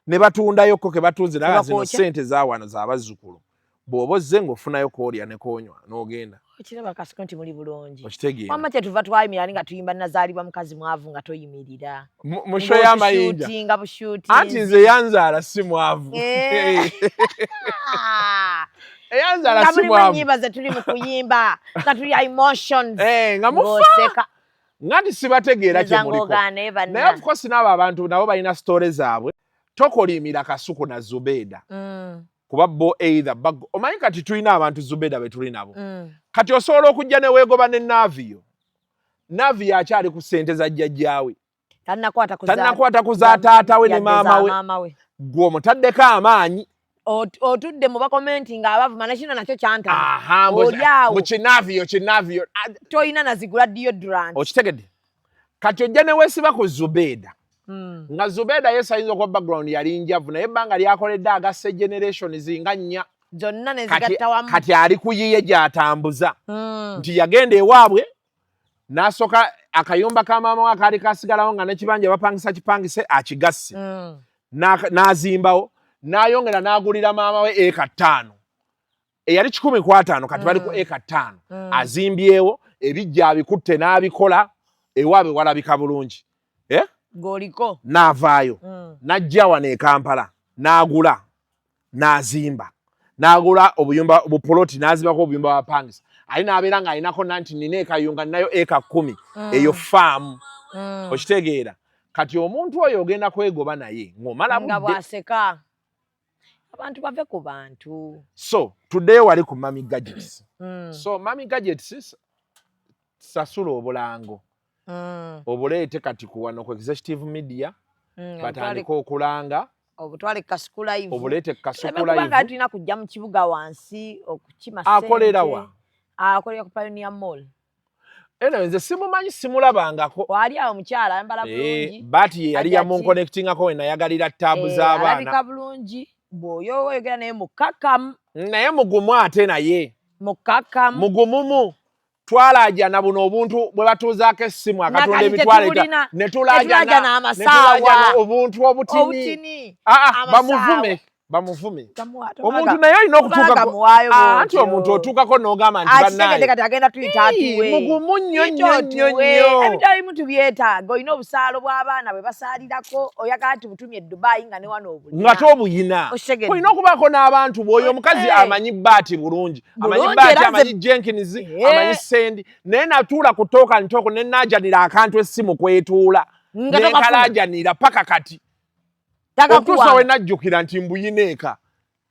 ne batundayokko ke batunze naye zino ssente za wano z'abazzukulu bw'oba ozze ng'ofunayo koolya ne koonywa n'ogenda. Okiraba Kasiko nti muli bulungi. Okitegeera. Wamma kyetuva twayimirira nga tuyimba nazaalibwa mukazi mwavu nga toyimirira. Mu show y'amayinja. Ng'otushuutinga bushuutinzi. Anti nze yanzaala si mwavu. Eyanzaala Nga si mulimu mwavu. ennyimba ze tuli mu kuyimba nga tuli emotions. Nga mufa. Ng'oseka. Nga nti sibategeera kye Nza muliko. ng'ogaana banna. Naye of course n'abo abantu nabo balina story zaabwe. Tokolimira Kasuku na Zubeda. Kuba bo either omanyi kati tulina abantu Zubeda be tuli nabo. Kati osobola okujja ne weegoba ne Navio. Navio akyali ku ssente za jjajjaawe. Tannakwata ku Tannakwata ku za taata we ne maama we. Ggwe omutaddeko amaanyi. Otudde mu bakomenti ng'abavuma ne kino nakyo kyantama. Oli awo. Mu kinavio kinavio. Toyina nazigula deodorant. Okitegedde. Kati ojja ne weesiba ku Zubeda. Nga Zubeda ye sayinza okuba background yali njavu naye ebbanga lyakoledde agasse generations nga nnya. Zonna ne zigatta wamu. Kati ali ku yiye gy'atambuza. Nti yagenda ewaabwe n'asooka akayumba ka maama we akaali kasigalawo nga n'ekibanja bapangisa kipangise akigasse. N'azimbawo. N'ayongera n'agulira maama we eka 5, eyali 150, kati bali ku eka 5. Azimbyewo ebijja, abikutte n'abikola, ewaabwe walabika bulungi, eh? G'oliko. N'avaayo, n'ajja wano e Kampala, n'agula, n'azimba, n'agula obuyumba, bupoloti, n'azimbako obuyumba bwapangisa, ali n'abeera ng'alinako nanti nina ekayunga ninayo eka 10, eyo faamu. Okitegeera? Kati omuntu oyo ogenda kwegoba naye ng'omala nga budde. Bw'aseka. Abantu bave ku bantu. So tuddeyo wali ku Mami Gadgets. So Mami Gadgets, sasula obulango, obuleete kati ku wano ku Executive Media, batandike okulanga. Obutwale Kasuku Live. Obuleete Kasuku Kubanga Live. tulina kujja mu kibuga wansi okukima Akolera ssente. wa? Akolera ku Pioneer Mall. Eno nze simumanyi, simulabangako. Waali awo, omukyala ayambala Eh, bulungi. Baati ye yali Ajja ki? yamunconnectingako we nayagalira taabu Eh, z'abaana. alabika bulungi, bw'oyo oyogera naye mukkakkamu. Naye mugumu, ate naye Mukkakkamu. mugumumu. Twalaajana buno obuntu bwe batuuzaako essimu akatunda Nakati emitwalo tetubulina. ne tulaajana. Tetulaajana Ne amasaawa. tulaajana obuntu obutini. Obutini. Ah, ah, Amasaawa. bamuvume, bamuvume. Omuntu Omuntu naye olina okutuukako. Muwaayo. Ah, anti omuntu otuukako n'ogamba nti Akitegedde. bannaaye Kati agenda tuyita atuwe. Mugumu nnyo nnyo nnyo Atuwe. nnyo. Ebintu ebimu tubyetaaga. Olina obusaalo bw'abaana bwe basaalirako, oyagala tubutumye e Dubayi nga ne wano obulina. Nga tobuyina. Okitegedde? Olina okubaako n'abantu bw'oyo omukazi amanyi baati bulungi, amanyi Bulungi, baati, era amanyi Jenkins, amanyi Sendi, naye natuula ku Talk and Talk ne naajanira akantu essimu kwetuula. Nga tokafuna. Nenkalajanira paka kati okutuusa Takakuwa. we najjukira nti mbuyina eka.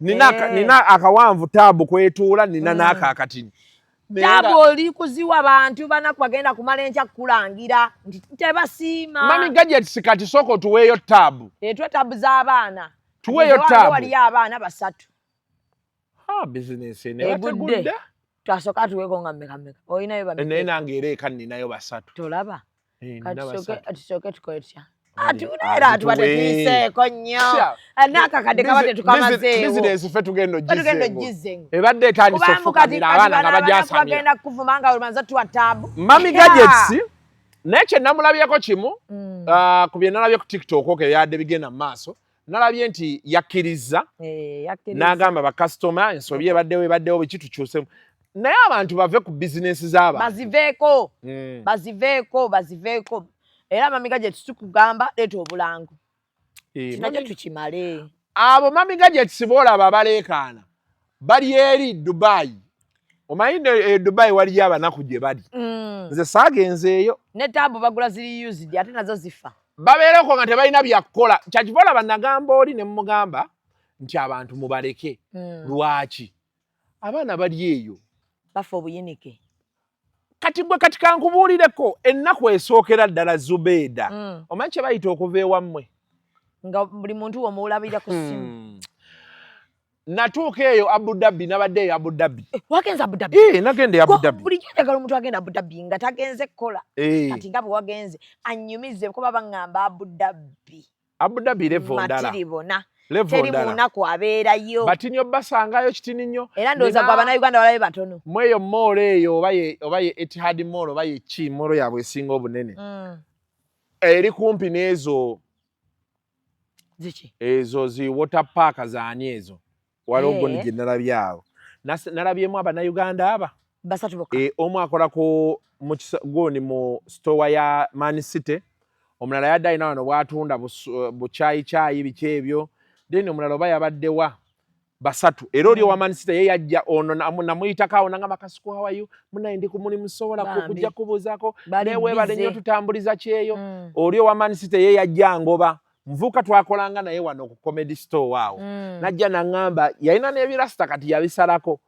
Nina nina akawanvu taabu kwetuula, nina n'ako akatini. Naye Taabu oli kuziwa bantu banaku bagenda kumala enkya kukulangira nti tebasiima. Mami Gadgets, kati sooka otuweeyo taabu. Etwe taabu z'abaana. Tuweeyo Nze wange taabu. waliyo abaana basatu. Ah, bizinesi eno Egudde. ebategudde. Twasooka tuweeko nga mmeka mmeka olinayo? Naye Bameka? nange era eka ninayo basatu. Tolaba? Eh, nina Kati basatu. tusooke tukole tutya? Atuweera. Atuneera tuba tetuyiseeko nnyo. Sya. N'akakadde kaba tetukamazeewo. Bizinesi ffe tugenda Tugenda ogizengo. ogizengo. Ebadde etandise Kubanga kati ofukamira, abaana nga bagyasamira. bagenda kukuvuma nga olumanza tuwa taabu. Mami Gadgets, naye kye namulabyeko kimu, ah, ku bye nalabye ku TikTok okwo ebyadde bigenda mu maaso, nalabye nti yakkiriza Eh, yakkiriza. n'agamba bakasitoma ensobi ebaddewo, ebaddewo, biki, tukyusemu, naye abantu bave ku bizinesi z'abantu. Baziveeko. Baziveeko, baziveeko. Era Mami Gadgets, tukugamba leeta obulango. Eh, Kinakyo tukimale. Abo Mami Gadgets boolaba abaleekaana bali eri Dubai. Omanyi e Dubai waliyo abanaku gye bali. Nze saagenzeeyo. Ne taabu bagula ziri used, ate nazo zifa. Babeereko nga tebalina byakukola. Kyakiva olaba nagamba oli ne mugamba nti abantu mubaleke. Lwaki abaana bali eyo? Bafa obuyinike. Kati gwe, kati kankubuulireko ennaku esookera ddala, Zubeeda, omanyi kye bayita okuva ewammwe? Nga buli muntu womuwulabira ku ssimu. Natuuka eyo Abu Dhabi, nabadde eyo Abu Dhabi. Eh, wagenze Abu Dhabi? Eh, nagenda e Abu Dhabi. Bulijjo njagala omuntu agenda Abu Dhabi nga tagenze kukola. Eh, Kati nga bwe wagenze, annyumize, kuba baŋŋamba Abu Dhabi Abu Dhabi level ndala. Matiri bona. Level Teri ndala. munaku abeerayo. Batini obasangayo kitini nnyo. Era ndowooza gwe Abannayuganda balabe batono. Mweyo mall eyo, oba ye Etihad Mall, oba ye ki mall yaabwe esinga obunene, eri kumpi n'ezo Ziki? Ezo zi water park zaani ezo? Waliwo gundi gye nalabye awo. Nalabyemu Abannayuganda aba Basatu bokka. E, omu akola ku gundi mu store ya Man City, omulala yadde alina wano bwatunda bukyayi biki ebyo, then omulala oba yabaddewa, basatu. Era oli owa Man City ye yajja ono namuyitako awo nangamba, "Kasuku, how are you? Munaye ndi ku mulimu, sobola Bambi. kujja kubuuzaako, Bali naye weebale busy. nnyo tutambuliza kyeyo." Oli owa Man City ye yajja ngoba nvuuka, twakolanga naye wano ku Comedy Store awo. Najja naŋŋamba yalina n'ebirasita, kati yabisalako.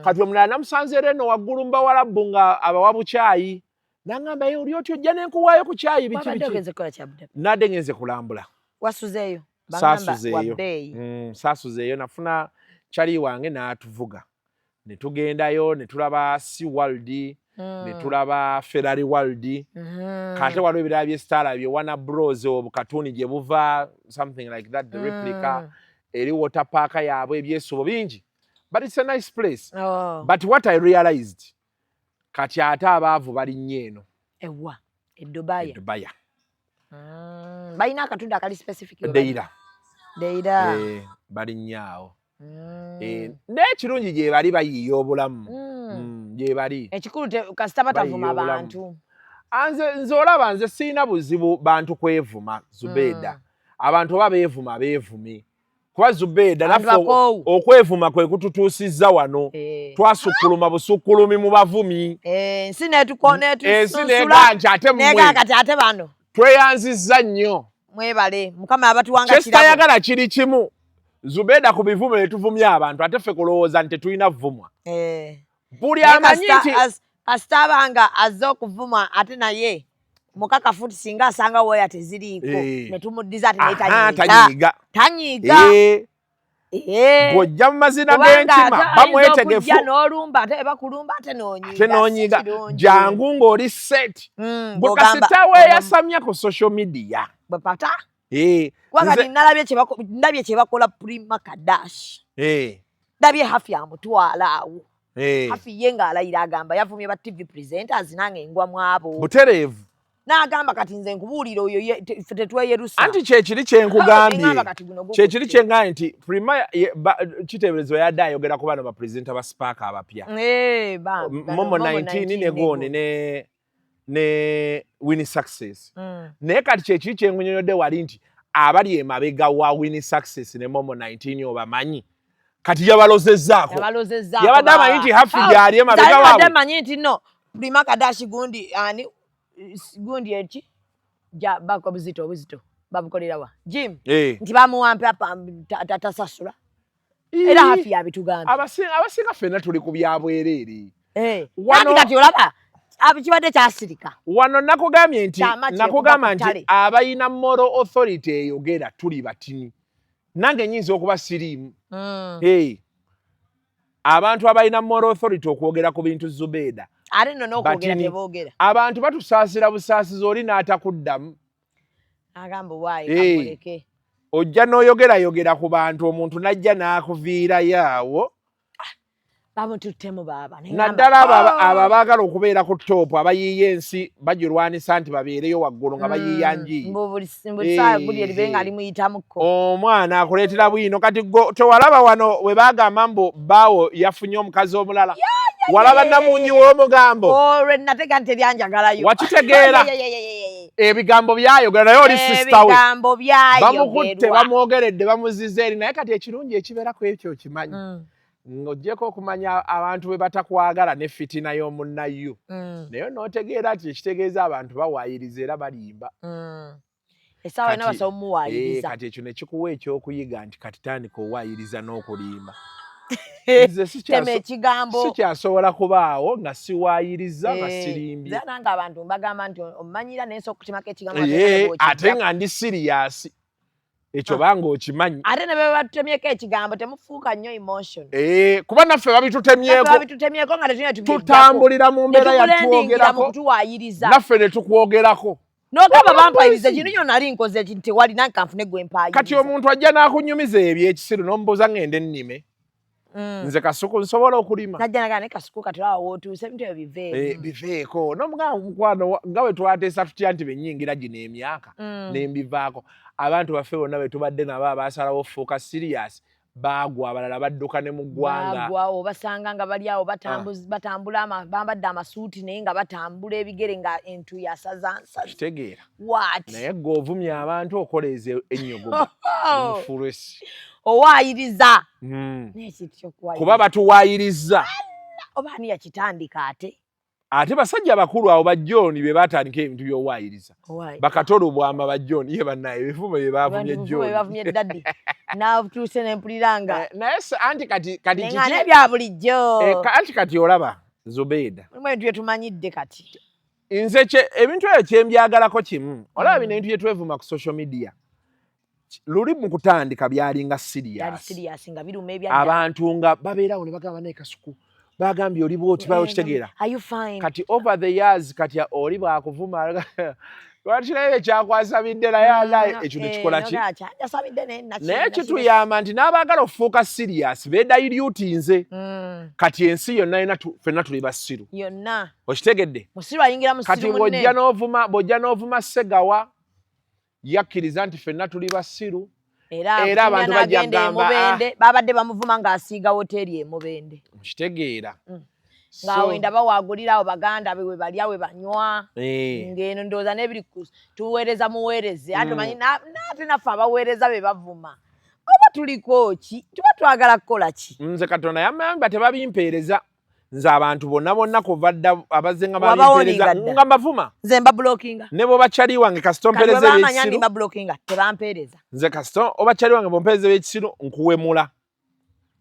Kati omulala namusanze era eno waggulu mu Bawalabu nga abawa bukyayi, naŋŋamba, "Ye oli otyo, ojja nenkuwaayo ku kyayi," biki Wabadde biki. ogenze kukola ki Abu Dhabi? Nadde ngenze kulambula. Wasuzeeyo? Baŋŋamba Saasuzeeyo. wa bbeeyi. Saasuzeeyo, nafuna kyali wange n'atuvuga ne tugendayo ne tulaba Sea World, ne tulaba Ferrari World. Kate waliwo ebirala byesitaalabye, Warner Bros obukatuni gye buva, something like that, the replica. Eri water park yaabwe, ebyesubo bingi, but it's a nice place. Oh. But what I realized, kati ate abaavu balinnyo eno. Ewa e Dubai? E Dubai. Balina akatunda akali specific we bali. Deira. Leira. Balinnya awo. Naye ekirungi gye bali bayiiya obulamu. Gye bali. Ekikulu kasita batavuma bantu. Nze olaba nze sirina buzibu bantu kwevuma, Zubeeda. Abantu oba beevuma beevume. Kuba Zubeeda naffe okwevuma kwe kututuusizza wano. Twasukkuluma busukkulumi mu bavumi. Ensi neega nti ate mmwe. Kati ate bano. Tweyanzizza nnyo. Mwebale, Mukama abatuwanga kirabo. Kyesitayagala kiri kimu. Zubeeda ku bivumo ne tuvumya abantu ate ffe kulowooza nti tetulina vumwa. Buli amanyi nti kasita abanga azze okuvuma ate naye mukakafu nti singa asanga wooya teziriiko ne tumuddiza ate naye tanyiiga. Tanyiiga. Bw'ojja mu mazina g'enkima bamwetegefu. N'olumba ate bakulumba ate n'onyiiga. Ate n'onyiiga. Jangu ng'oli set. Bwe kasita weeyasamya ku social media. Bwe pata. Kuba kati ndabye kye bakola Prima Kadash. Ndabye Hafi amutwala awo. Hafi ye ng'alayira agamba yavumye ba TV presenters nange ngwa mwabo. Butereevu. N'agamba kati nze nkubuulira oyo ffe tetweyerusa. Anti kyekiri kye nkugambye. Kyekiri kye ngambye nti Prima kiteeberezwa yadde ayogera ku bano ba presenter ba Spark abapya. Momo 19 ne Goni ne Winnie Success. Naye kati kyekiri kye nkunyonyodde wali nti abali emabega wa Winnie Success ne Momo 19 obamanyi. Kati yabalozezzaako. Yabadde amanyi nti Hafi gy'ali emabega waabwe. Yabadde amanyi nti no Prima Kadash gundi ani gundi eki ja bako buzito obuzito babukolera wa Jim nti bamuwampa tasasula era Hafi yabitugambye. Abasinga ffenna tuli ku byabwereere. Wano kati olaba kibadde kyasirika. Wano nakugambye nti nakugamba nti abalina moral authority eyogera tuli batini. Nange nnyinza okuba siriimu. Abantu abalina moral authority okwogera ku bintu Zubeeda. Ate nno n'okwogera teboogera. Abantu batusaasira busaasizi oli n'atakuddamu. Agamba waayi kamuleke. Ojja n'oyogerayogera ku bantu omuntu n'ajja n'akuviirayo awo. Bamututtemu baaba. Naddala abo abaagala okubeera ku ttoopu abayiiya ensi bagirwanisa nti babeereyo waggulu nga bayiiya njiiyi. Omwana akuleetera bwino kati tewalaba wano we baagamba mbu bbaawo yafunye omukazi omulala. Walaba namunyi w'omugambo. Olwe natega nti eryanjagalayo. Wakitegeera. Ebigambo byayogera naye oli sister we. Ebigambo byayogerwa. Bamukutte bamwogeredde bamuziza eri naye kati ekirungi ekibeera ku ekyo okimanyi. Ng'oggyeko okumanya abantu bwe batakwagala ne fitina y'omunnayo. Naye n'otegeera nti ekitegeeza abantu bawaayiriza era balimba. Essaawa yonna basobola omuwaayiriza. Kati ekyo ne kikuwa ekyokuyiga nti kati tandika owaayiriza n'okulimba. Nze sikyasobola kubaawo nga siwaayiriza nga sirimbye. Nze nange abantu mbagamba nti omanyira naye nsobola okutemako ekigambo ate nga ndi serious. Ekyo banga okimanyi. Ate ne bwe batutemyeko ekigambo temufuuka nnyo emotion. Kuba naffe babitutemyeko. Babitutemyeko nga tetulina tubijjako. Tutambulira mu mbeera ya twogerako. Kutuwaayiriza. Naffe ne tukwogerako. N'ogamba bampayiriza kino nyo nali nkoze ekintu tewali nange kanfune gwe mpaayiriza. Kati omuntu ajja n'akunyumiza ebyekisiru n'omubuuza ngende nnime. Nze Kasuku nsobola okulima. Najja nagamba naye Kasuku kati olaba w'otuuse ebintu ebyo biveeko. Biveeko. N'omugamba mukwano nga bwe twateesa tutya nti bennyingira gino emyaka ne mbivaako. Abantu baffe bonna be tubadde nabo abaasalawo okufuuka serious baagwa abalala badduka ne mu ggwanga. Baagwa obasanga nga bali awo batambula bambadde amasuuti naye nga batambula ebigere nga entuuyo asaza nsazi. Kitegeera. What? Naye ggwe ovumye abantu okoleeza ennyogoga. Omufulesi. Owaayiriza. Kuba batuwaayiriza. Oba ani yakitandika ate? Ate basajja bakulu abo ba John be batandika ebintu by'owaayiriza. Bakatolo bwama ba John ye bannaye ebivumo bye baavumye John. Bye baavumye daddy. Naatuuse ne mpulira nga. Naye anti kati kati kiki? Naye bya bulijjo. Anti kati olaba Zubeida. Mulimu ebintu bye tumanyidde kati. Nze ebintu ebyo kye mbyagalako kimu. Olaba bino ebintu bye twevuma ku social media. Luli mu kutandika byalinga serious. Serious nga biruma ebya abantu nga babeerawo ne bagamba naye Kasuku bagambye oli bw'oti bawo kitegeera. Are you fine? Kati over the years kati oli bw'akuvuma lwaki naye kyakwasabidde naye alaye ekyo nekikola ki? Naye kituyamba nti n'abaagala okufuuka serious beedilutinze. Kati ensi yonna yonna ffenna tuli basiru. Yonna. Okitegedde? Musiru ayingira musiru munne. Kati bw'ojja n'ovuma Ssegawa yakkiriza nti ffenna tuli basiru. Era abantu bajja kugamba kugamba, e babadde bamuvuma ng'asiiga woteeri e Mubende. Kitegeera. Ng'awenda bawagulira awo baganda be we balya, we banywa. Ng'eno ndowooza n'ebiri tuweereza muweereze ate omanyi n'ate naffe abaweereza be bavuma, oba tuliko ki? Tuba twagala kukola ki? Nze Katonda yamamba, tebabimpeereza. Nze abantu bonna bonna kuva dda abazze nga Wabawoninga babimpeereza dda. nga mbavuma. Nze mba blockinga. Ne bwoba kyali wange, kasita Kati bwe ompeereza bamanya ndi ebyekisiru. mba blockinga, tebampeereza. Nze kasita oba kyali wange, bwompeereza ebyekisiru, nkuwemula.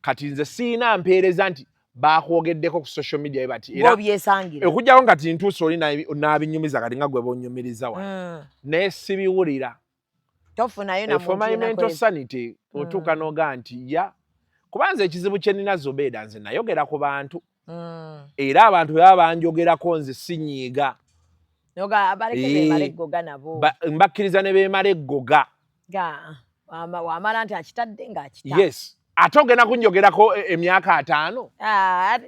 Kati nze siina mpeereza nti bakwogeddeko ku social media bati era Bw'obyesangira. Okugjawo nga tintuuse oli n'abinyumiza, kati nga gwe bonyumiriza wano, naye sibiwulira. Tofunayo na For muntu my yenna mental sanity, otuuka n'oga nti ya kuba nze ekizibu kye nnina, Zobeeda, nze nayogera ku bantu era abantu bwe baba banjogerako, nze sinyiiga. Noga abaleke beemala eggoga nabo. Mbakkiriza ne beemala eggoga. Ga wamala nti akitadde ng'akita. Yes, ate ogenda kunjogerako emyaka 50. Ah,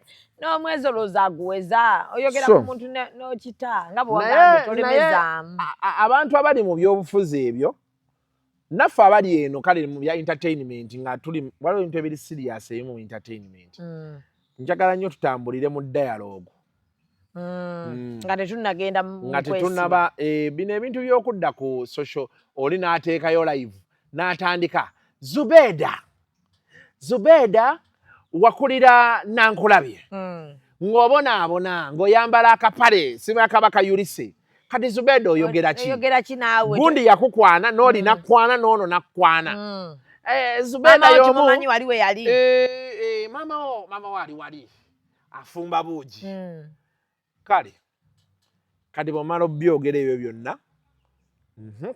n'omwezi olowooza aguweza oyogera ku muntu n'okita nga bwe wagambye tolemezaamu. Abantu abali mu byobufuzi ebyo, naffe abali eno kale mu bya entertainment, nga tuli waliwo ebintu ebiri serious ebimu mu entertainment. Njagala nnyo tutambulire mu dialogue. Nga tetunnagenda mu Nga kwesiba. tetunnaba bino ebintu by'okudda ku social, oli n'ateekayo live n'atandika, "Zubeeda, Zubeeda, wakulira Nankulabye ng'obonaabona ng'oyambala akapale siba kayulise. Kati Zubeeda, oyogera ki?" Oyogera ki naawe? Gundi yakukwana n'oli nakwana n'ono nakwana. Zubeeda Maama wo y'omu tumumanyi wali we yali. Maama wo ali wali afumba buugi. Kale kati bw'omala obyogera ebyo byonna,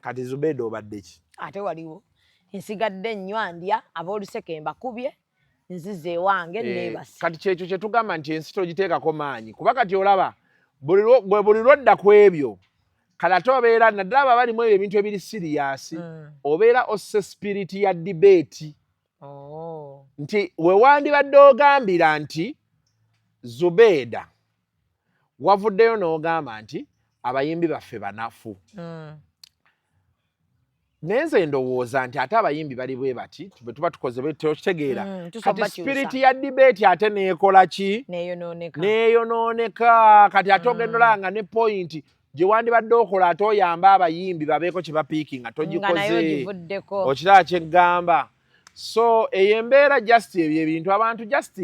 kati Zubeeda obadde ki? Ate waliwo nsigadde nnywa, ndya, ab'oluseke mbakubye, nziza ewange, neebase. Kati kyekyo kye tugamba nti ensi togiteekako maanyi, kuba kati olaba gwe buli lwodda ku ebyo, kale ate obeera naddala abo abalimu ebyo ebintu ebiri serious, obeera osse spirit ya debate. Nti we wandibadde ogambira nti Zubeeda wavuddeyo n'ogamba nti abayimbi baffe banafu, naye nze ndowooza nti ate abayimbi bali bwe bati, bwe tuba tukoze bwe tokitegeera. Tusobola Kati bakyusa. spirit ya debate ate neekola ki? Neeyonooneka. Neeyonooneka. Kati ate ogenda olaba nga ne point gye wandibadde okola ate oyambe abayimbi babeeko kye bapiikinga, Nga naye togikoze. ogivuddeko. Okiraba kyeggamba? So eyo embeera, just ebyo ebintu abantu, just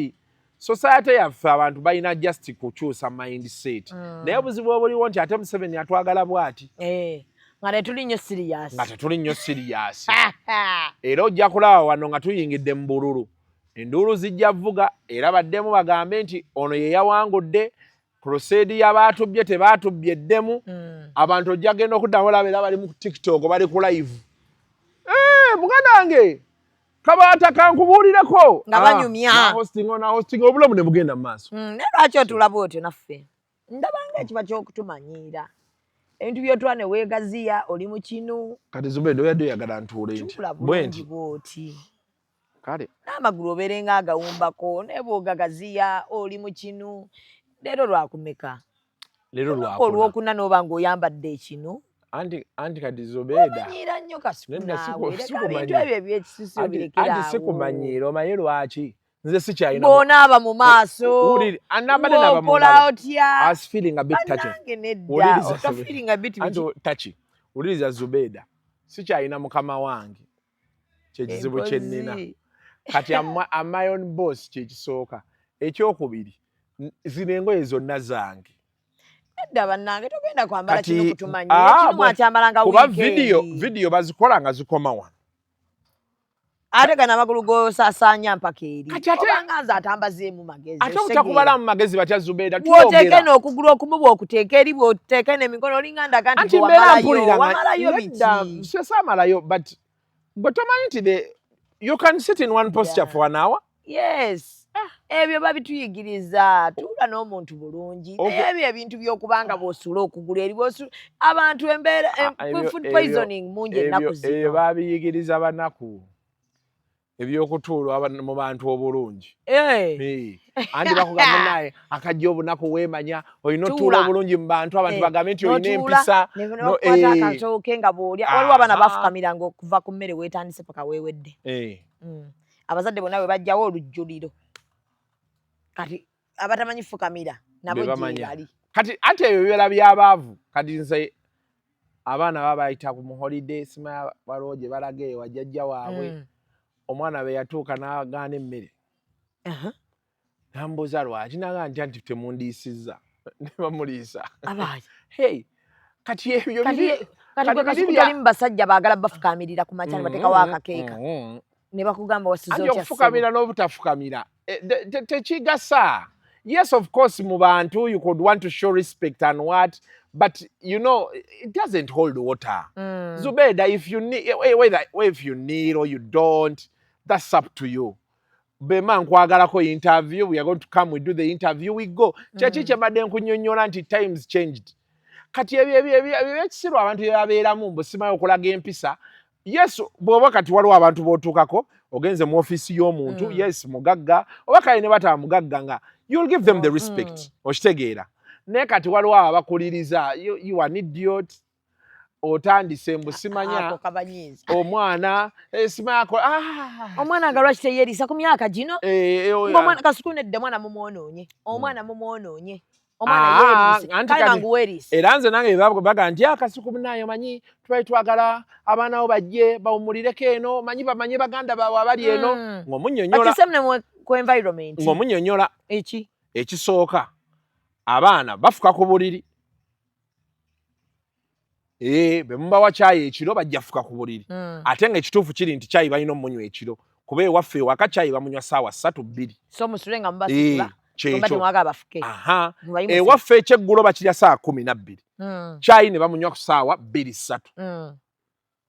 society yaffe, abantu balina just kukyusa mindset. Naye obuzibu obuliwo nti ate Museveni atwagala bw'ati. Eh, nga tetuli nnyo serious. Nga tetuli nnyo serious, era ojja kulaba wano nga tuyingidde mu bululu, enduulu zijja vuga, era baddemu bagambe nti ono ye yawangudde, crusade y'abaatubbye tebaatubbye eddemu. Abantu ojja genda okuddamu olaba era bali mu TikTok, bali ku live. Eh, muganda wange Kabaata, kankubuulireko. Nga banyumya. Na hosting obulamu ne bugenda mu maaso. Naye lwaki otulaba otyo? Naffe ndabanga ekiba ky'okutumanyiira ebintu byotula ne weegaziya oli mu kinu. Kati Zubeda, oyadde oyagala ntuule nti Tuula bwe bulungi nti bw'oti. Kale. N'amagulu obeere nga agawumbako, naye bw'ogagaziya oli mu kinu. Leero lwakumeka? Leero Olunaku lwakuna. Olwokuna n'oba ng'oyambadde ekinu. Anti kati Zubeda, Omanyiira nnyo Kasuku. Nedda, Naawe leka sikumanyiira. ebintu ebyo ebyekisusu obirekere Anti awo. sikumanyiira, omanyi lwaki? Nze sikyalina Bw'onaaba mu maaso, Anambadde naaba mu bw'okola ngalo. otya? I was feeling a bit touchy. Bannange nedda. Wuliriza. Otofeelinga bit Anti biki? touchy. Wuliriza Zubeda, sikyalina mukama wange, kyekizibu kye nnina. Empozi. Kati am my own boss, kyekisooka. Ekyokubiri, zino engoye zonna zange. Nedda bannange, togenda kwambala Kati kino kutumanyiira. Kino mwakyambala nga kuba weekend. video bazikola nga zikoma wano. Ate gano amagulu gosaasaanya mpaka eri. Kati ate Obanga nze atambazeemu magezi. Ate obutakubala mu magezi batya, Zubeeda? Bw'oteeka Twogera. eno okugulu okumu, bw'okuteeka eri, bw'oteeka eno emikono, olinga ndaga nti Anti gwe mbeera wamalayo. mpulira nga Wamalayo nedda, biki? saamalayo, but gwe tomanyi nti you can sit in one posture for an hour. Yes, ebyo babituyigiriza, tuula n'omuntu bulungi. Naye ebyo ebintu by'okubanga bw'osuula okugulu eri, abantu embeera Ah, food poisoning mungi ennaku ebyo zino. babiyigiriza banaku. Ebyokutuula mu bantu obulungi. Anti bakugamba naye akajja obunaku weemanya olina otuula obulungi mu bantu, abantu bagambe nti olina empisa. Akatooke nga bw'olya. Waliwo abaana bafukamiranga okuva ku mmere weetandise paka weewedde. Abazadde bonna bwe bajjawo olujjuliro, kati abatamanyi fukamira nabo gyebali. Kati ate ebyo bibeera byabaavu. Kati nze abaana baba bayita ku muholiday, simanya waliwo gye balaga ewa jjajja waabwe. Omwana bwe yatuuka n'agaana emmere, nambuuza lwaki, naga nti anti temundiisizza, ne bamuliisa. Hey, kati ebyo toli mu basajja baagala bafukamirira ku makya ne bateekawo akakeeka ne bakugamba wasiza otya? Okufukamira n'obutafukamira tekigasa. Yes, of course, mu bantu you could want to show respect and what, but you know it doesn't hold water. Zubeda, if you need, whether if you need or you don't, that's up to you. Bema nkwagalako interview, we are going to come, we do the interview, we go. Kyeki kyembadde nkunyonnyola nti times changed. Kati ebyo ebyekisiru abantu byebabeeramu mbu simanyi okulaga empisa. Yes, bw'oba kati waliwo abantu b'otuukako, ogenze mu ofiisi y'omuntu, yes, mugagga oba kale ne bataba mugagga, nga you'll give them the respect. Okitegeera? Naye kati waliwo abo abakuliriza, you are an idiot, otandise mbu simanya omwana simanyako. Omwana nga lwaki teyeeriisa ku myaka gino? Ng'omwana Kasuku nedda, omwana mumwonoonye, omwana mumwonoonye. Era nze nange baga nti Akasuku munaye, manyi tubali twagala abaana bo bajje bawumulireko eno, manyi bamanye baganda baabwe abali eno. Ng'omunyonyola ekisooka, abaana bafuka ku buliri. Bwe mubawa kyayi ekiro bajja fuka ku buliri. Ate nga ekituufu kiri nti kyayi balina omunywa ekiro, kuba ewaffe ewaka kyayi bamunywa ssaawa 3, 2. Kyekyo ewaffe ekyeggulo bakirya ssaawa 12, kyayi ne bamunywa ku ssaawa 2, 3.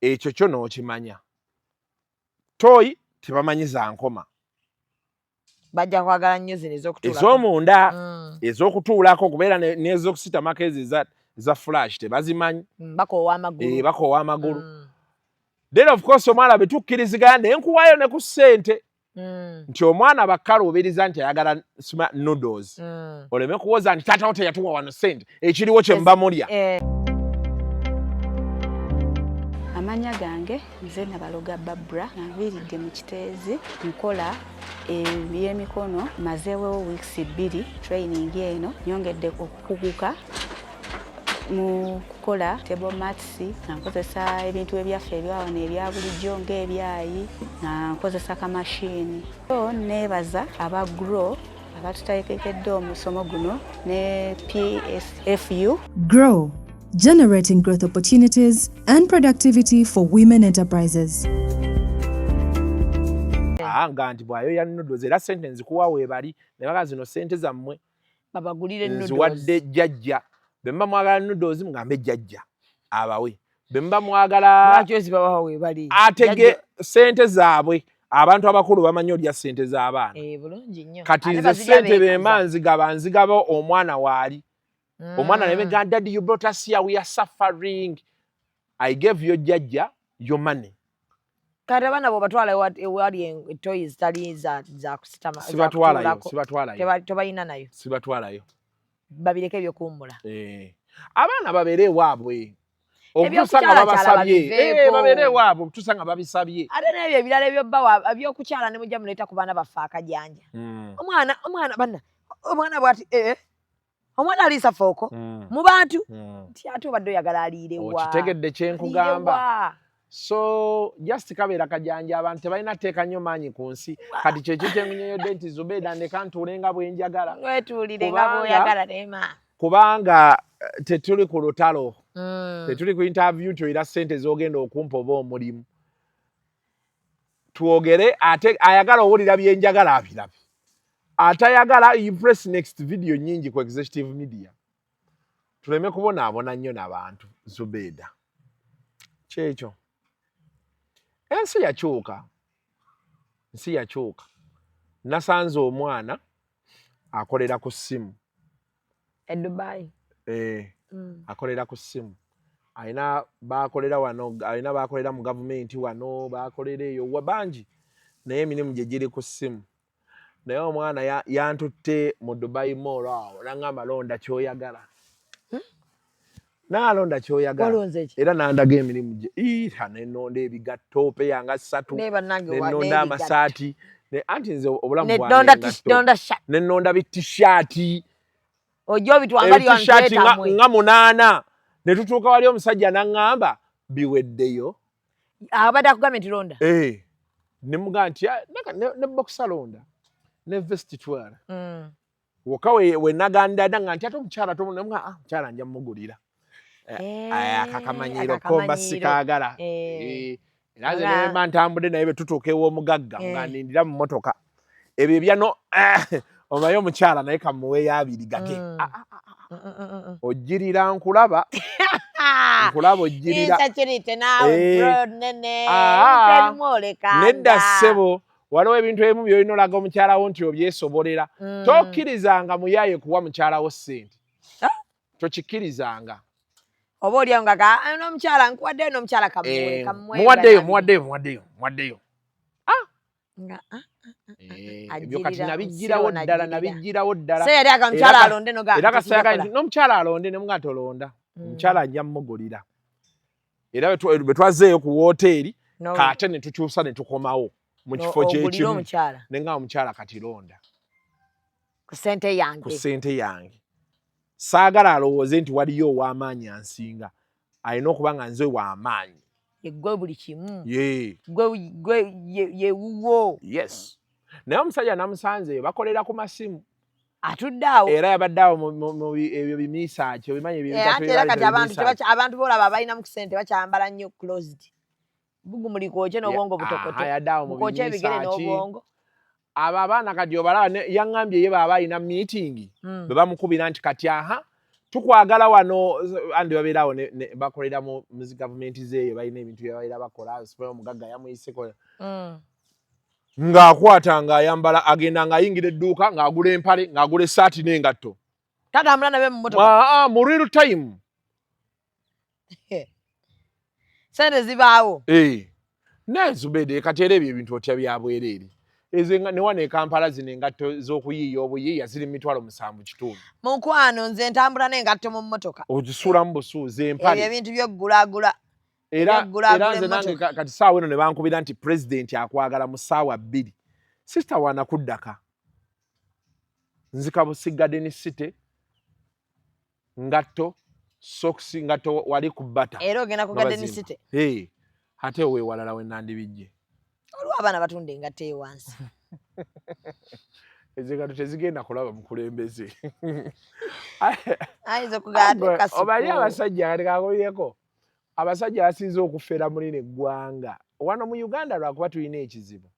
Ekyo kyo n'okimanya. Toyi tebamanyi za nkoma. Bajja kwagala nnyo zino ez'okutuulako, ez'omunda, ez'okutuulako, kubeera n'ez'okusitamako, ezo eza flash tebazimanyi. Bakoowa amagulu. Bakoowa amagulu. Then of course omwana bwe tukkiriziganya ne nkuwaayo ne ku ssente nti omwana bakkaluubiriza nti ayagala sima noodles, oleme kuwoza nti taatawo teyatuwa wano ssente, ekiriwo kye muba mulya. Amanya gange nze Nabaloga Babra, nviiridde mu Kiteezi, nkola ebyemikono. Mazeewo weeks 2 training eno, nyongedde okukuguka mu kukola table mats nga nkozesa ebintu ebyaffe ebyawano ebya bulijjo ng'ebyayi, nga nkozesa kamashini. So neebaza aba Grow abatuteekekedde omusomo guno ne PSFU. Grow, generating growth opportunities and productivity for women enterprises. Nga nti bw'ayoya noodles, era ssente nzikuwa weebali ne baga zino ssente zammwe. Babagulire. Nziwadde jjajja. Bwe muba mwagala noodles mugambe jjajja abawe, bwe muba mwagala Lwaki ozibawa weebali? Atege ssente zaabwe. Abantu abakulu bamanyi olya ssente z'abaana. Bulungi nnyo. Kati nze ssente bemba nzigaba, nzigaba omwana waali. Omwana ne begamba, "Daddy, you brought us here, we are suffering." I gave your jjajja your money. Kati abaana bw'obatwala ewali etoyi zitali za kusitama? Sibatwalayo, sibatwalayo. Tobalina nayo? Sibatwalayo. Babireke ebyokuwummula. Abaana babeere ewaabwe okutuusa nga babasabye, babeere ewaabwe okutuusa nga babisabye. Ate n'ebyo ebirala ebyobbawa ebyokukyala ne mujja muleeta ku baana baffe akajanja. Omwana, omwana banna, omwana bwati, omwana aliisa fork mu bantu, nti ate obadde oyagala aliirewa? Okitegedde kyenkugamba? So just kabeera kajanja, abantu tebalina tteeka nnyo maanyi ku nsi. Kati kyekyo kyenkunyonyodde nti Zubeda, ndeka ntuule nga bwe njagala. Wetuulire nga bw'oyagala nema. Kubanga tetuli ku lutalo, tetuli ku interview nti oyina ssente z'ogenda okumpa oba omulimu. Twogere, ate ayagala owulira byenjagala abirabe, atayagala you press next video. Nyingi ku Executive Media, tuleme kubonaabona nnyo n'abantu. Zubeda, kyekyo, ensi yakyuka, nsi yakyuka. Nasanze omwana akolera ku ssimu. E Dubai? Eh. Akolera ku ssimu, alina bakolera wano, alina bakolera mu gavumenti wano, bakolera eyo bangi. Naye emirimu gye giri ku ssimu. Naye omwana yantutte mu Dubai Mall awo, nangamba, "Londa kyoyagala." Naalonda kyoyagala. Walonze ki? Era nandaga emirimu gye ira, nenonda ebigatto peya nga 3. Naye bannange Nenonda n'ebigatto. amasaati. Anti nze obulamu bwange Nenonda engatto. Nonda shirt. Nenonda bitishaati. Ojja obitwangali. Ebitishaati nga, wanteetamwe. nga 8, ne tutuuka wali, omusajja naŋŋamba, "Biweddeyo." Abadde akugambye nti londa? Eh, ne mugamba nti, "Ah, ne boxer londa, ne vest twala." Wokka we nagandada nga nti ate omukyala tomunamuga, "Ah, omukyala nja mugulira." Eh, Akakamanyiro ko mba akakamanyiro. sikaagala. Eh. Eh, era nze Nga nemba ntambudde naye, bwe tutuuka ew'omugagga nga nindira mu mmotoka ebyo ebyano, omaye omukyala naye kamuweeyo 2 gage. Ah, ah, ah, ojjirira nkulaba, nkulaba ojjirira. Insecurity naawe. Eh. Bro, nene. Ah. Ebintu ebimu olekanga. Nedda ssebo, waliwo ebintu ebimu by'olina olaga omukyala wo nti obyesobolera. Tokkirizanga muyaaye kuwa mukyala wo ssente. Ah. Tokikkirizanga. Oba oliawo nga "Ah, n'omukyala nkuwaddeyo, n'omukyala kamuwe, Eh, kamuwe." Muwaddeyo, Nga muwaddeyo, muwaddeyo, muwaddeyo. Nga, ah, Eh, ajjirira, ebyo kati omusiro nabigirawo ddala. n'ajjirira. Nabigirawo ddala. So yali aga omukyala alonde noga Era kasita tekijja nti n'omukyala alonde, ne muga tolonda, omukyala ajja mumugulira. Era bwe twazzeeyo ku wooteeri, No, kaate ne tukyusa ne tukomawo mu no, kifo ogulire kyekimu, omukyala. Ne nga omukyala, "Kati londa." Ku ssente Ku yange. ssente yange. Saagala alowooze nti waliyo ow'amaanyi ansinga. Alina okuba nga nze w'amaanyi. Yeggwe buli kimu. Ye. Gwe yewuwo. Yes, naye omusajja namusanze bakolera ku masimu. Atudde awo. Era yabadde awo ebyo bimiisaaki, obimanyi ebyo? Eh, anti era kati abantu abantu boolaba abalinamu ku ssente bakyambala nnyo closed bugu, muli kwokye n'obwongo butokoto. Yadde awo mu Mukwokye ebigere bimiisaaki. n'obwongo. Abo abaana kati obalaba, yaŋŋambye ye baaba alina meeting, bwe bamukubira nti, "Kati aha tukwagala wano." Andi babeerawo bakolera mu zi gavumenti zeeyo, balina ebintu bye babeera bakola. Simanyi omugagga yamuyiseko, ng'akwata ng'ayambala, agenda ng'ayingira edduuka, ng'agula empale, ng'agula essaati n'engatto. Tatambula nabe mu mmotoka? Mu real time. Sente zibaawo. Eh. Naye Zubede, kati era ebyo ebintu otya bya bwereere? Ezo ne wano e Kampala zino engatto z'okuyiiya obuyiiya ziri mu 7500. Mukwano, nze ntambula n'engatto mu mmotoka. Ogisuulamu busuuzi Ebyo empale. ebintu byoggulaagula. Era Eby'oggulaagula era nze nange emmotoka. kati saawa eno ne bankubira nti pulezidenti akwagala mu ssaawa 2, sisita wanakuddaka nzika Busi Garden City, ngatto, sokisi, ngatto wali ku Bata. Era ogenda ku nga Garden bazimba. City? Hey, ate weewalala we nandibijje. Waliwo abaana batunda engatto eyo wansi. Ezo engatto tezigenda kulaba mukulembeze. Ayinza okugamba. Omanyi abasajja, kati kakubireko, abasajja basinze okufera mulino eggwanga wano mu Uganda lwakuba tulina ekizibu,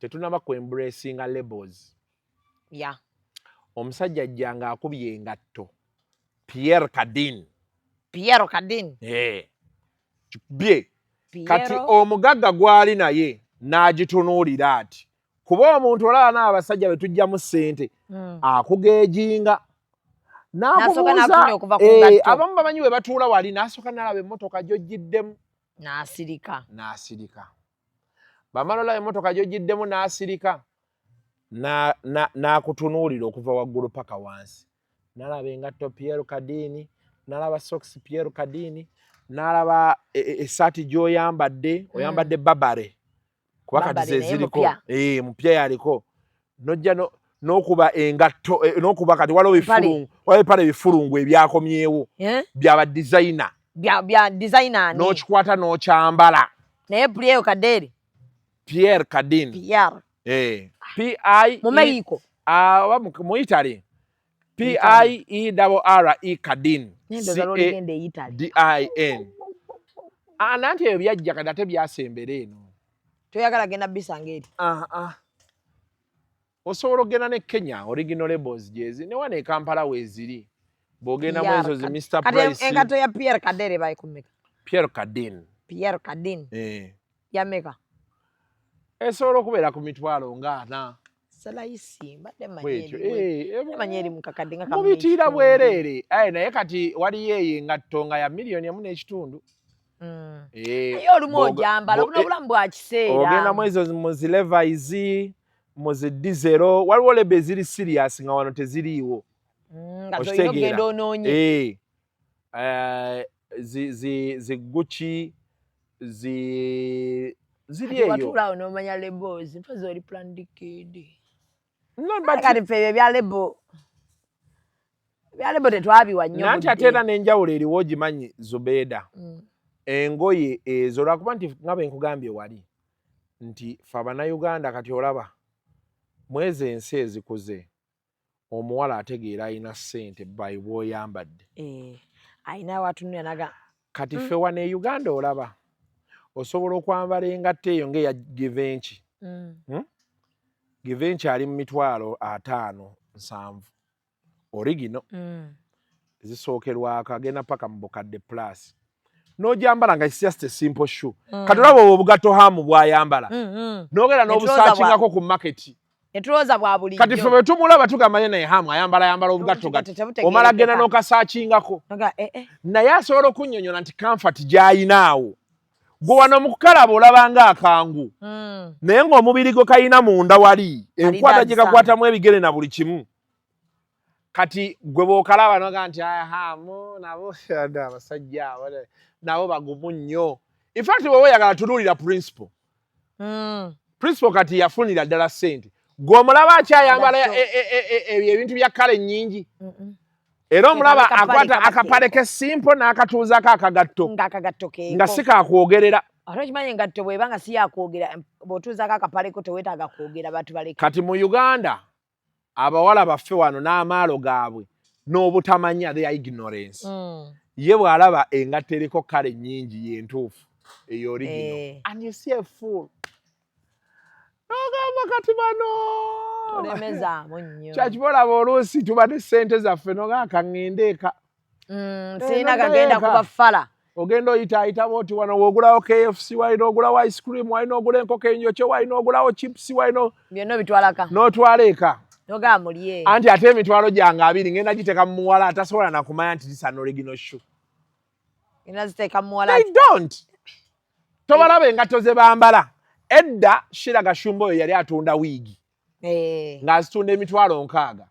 tetunaba ku embracinga labels. Omusajja ajja ng'akubye engatto Pierre Cardin. Piero Cardin. Eh. Bye kati Piero. Omugagga gwali naye n'agitunuulira ati, kuba omuntu olaba n'abasajja be tujjamu ssente, akugeejinga. N'asooka n'akubuuza n'akunya okuva ku eh, ngatto. Abamu bamanyi we batuula wali, n'asooka n'alaba emmotoka gy'ojjiddemu. N'asirika. N'asirika. Bamala olaba emmotoka gy'ojjiddemu, n'asirika, n'akutunuulira okuva waggulu paka wansi, n'alaba engatto Pierre Cardin, n'alaba socks Pierre Cardin, n'alaba essaati gy'oyambadde, oyambadde Burberry, kuba kati Burberry ze naye ziriko. mupya. Eh, mupya yaliko. Nojja n'okuba engatto, n'okuba kati waliwo Empale. bifulungu, waliwo ebipale bifulungu ebyakomyewo Eh? byaba designer. Bya designer ani? N'okikwata n'okyambala. Naye Pierre Cardin. Pierre Cardin. Pierre. Eh, P I Mu Mexico. Ah, oba mu Italy. P I E R R E Cardin. Nendowooza C A lw'oligenda e Italy. D I N. Ah, nanti ebyo byajja kati ate byasembera eno. Toyagala genda bisanga eri? Ah, ah. Osobola okugenda ne Kenya, original labels gyezi, ne wano e Kampala weeziri. Bw'ogenda mu Pierre ezo zi Mr Kati Price. engatto ya Pierre Cardin ebaye ku mmeka? Pierre Cardin. Pierre Cardin. Eh. Ya mmeka? Esobola okubeera ku 400,000. Salayisi mbadde mmanyi. Bwetyo. Eri Eh, mmanyi eri mu kakadde nga kamu mubitiira n'ekitundu. bwereere. Aye naye kati waliyo eyo engatto nga ya 1.5 million. Naye olumu ogyambala, obuno obulamu bwa kiseera. Ogenda mu ezo, mu zi Levi's, mu zi Diesel, waliwo label eziri serious nga wano teziriiwo. Nga tolina okugenda onoonye. Zi Gucci ziri eyo. Watuulaawo n'omanya labels, mpozi oli planned kid. No, but Kati ffe ebyo ebya label tetwabiwa nnyo Nanti budde. Ate era n'enjawulo eriwo ogimanyi, Zubeda? Engoye ezo, lwakuba nti nga bwe nkugambye wali nti fe Abannayuganda kati olaba mwezi ensi ezikuze, omuwala ategeera alina ssente by bw'oyambadde. Eh, ayina watunula naga. Kati ffe wano e Uganda olaba osobola okwambala engatto eyo ng'eya Givenchy. Givenchy ali mu 500,000, 70,000 original. Ezisookerwako agenda paka mu bukadde plus, n'ogyambala nga it's just a simple shoe. Kati olaba obwo obugatto Hamu bw'ayambala, n'ogenda n'obusaakingako ku market. Netulowooza bwa bulijjo. Kati ffe bwe tumulaba tugamba ye naye Hamu ayambala yambala obugatto gatto. Tebutegeerekeka. Omala genda n'okasaakingako. Noga, eh, eh. Naye asobola okunnyonnyola nti comfort gy'ayina awo, gwe wano mu kukalaba olaba nga akangu, naye ng'omubiri gwe kayina munda wali enkwata gye kakwatamu ebigere na buli kimu. Kati gwe bw'okalaba noga nti ahamu nabo abasajja abo nabo bagumu nnyo. In fact, bw'oba oyagala tunuulira Principal. Principal kati yafunira ddala ssente. Gwe omulaba akyayambala Agatto. ebyo ebintu bya kale ennyingi? Era omulaba Akapale akwata kaba akapale ke simple n'akatuuzako akagatto. Ng'akagatto keeko. Nga si kakwogerera. Ate okimanyi engatto bw'eba nga si yakwogera, bw'otuuzaako akapaleko teweetaaga kwogera, bantu baleke. Kati mu Uganda abawala baffe wano n'amaalo gaabwe n'obutamanya, their ignorance, ye bw'alaba engatto eriko kale nnyingi yentuufu, eyo original. And you see a fool, n'ogamba kati bano Tolemezaamu nnyo. Kyakiba olaba oluusi tuba ne ssente zaffe nogamba kaŋŋende eka. Sirina Noddayo kagenda eka. kuba fala. Ogenda oyitaayita bwoti wano, woogulawo KFC, walina ogulawo ice cream, walina ogula enkoko enjokye, walina ogulawo chips, walina Byonna obitwalaka. N'otwala eka. Nogamba mulye. Anti ate 20,000 gyange ngenda giteeka mu muwala atasobola nakumanya nti this an original shoe. Ngenda ziteeka muwala. They don't. Tobalaba engatto ze bambala? Edda Shira Gashumba oyo yali atunda wiigi ng'azitunda 60,000.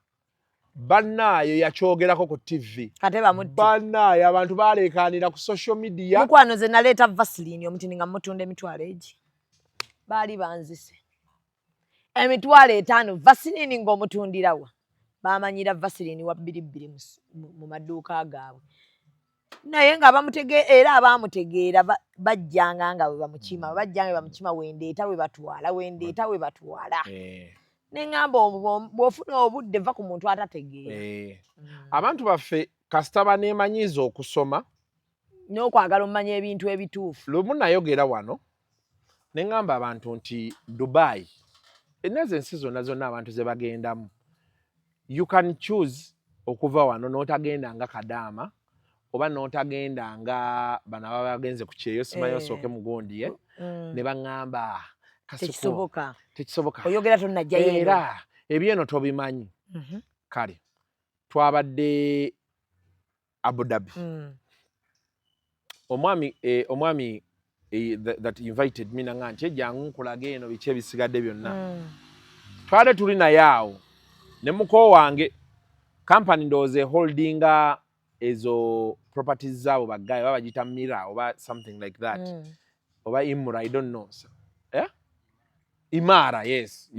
Bannaayo yakyogerako ku TV. Kate bamutte. Bannaayo abantu baleekaanira ku social media. Mukwano, ze naleeta Vaseline omutini nga mutunda emitwalo egi, baali banzise 50,000. Vaseline ng'omutundirawa? Bamanyira Vaseline wa bbiri bbiri mu maduuka gaabwe, naye nga bamutege era abamutegeera bajjanga nga bwe bamukima, bajjanga bwe bamukima, wendeeta we batwala, wendeeta we batwala. Neŋŋamba bw'ofuna obudde, va ku muntu atategeera. Abantu baffe kasita baneemanyiiza okusoma n'okwagala omumanya ebintu ebituufu. Lumu nayogera wano ne ŋŋamba abantu nti Dubai, enazo ensi zonna zonna abantu ze bagendamu, you can choose okuva wano n'otagenda nga kadaama oba n'otagenda nga bano ababa bagenze ku kyeyo, simanyi, osooke mugundi ye. Ne baŋŋamba, "Kasuku, Tekisoboka. Tekisoboka. Oyogera tonnajjayo eno. Era ebyeno tobimanyi." Kale twabadde Abu Dhabi. Omwami that invited me nanga nti ejjangu nkulage eno biki ebisigadde byonna. Twale tuli naye awo ne muko wange, kampani ndowooza eholdinga ezo properties zaabo ba guy oba bagiyita Mira oba something like that, oba Imura, I don't know, eh? Imara, yes.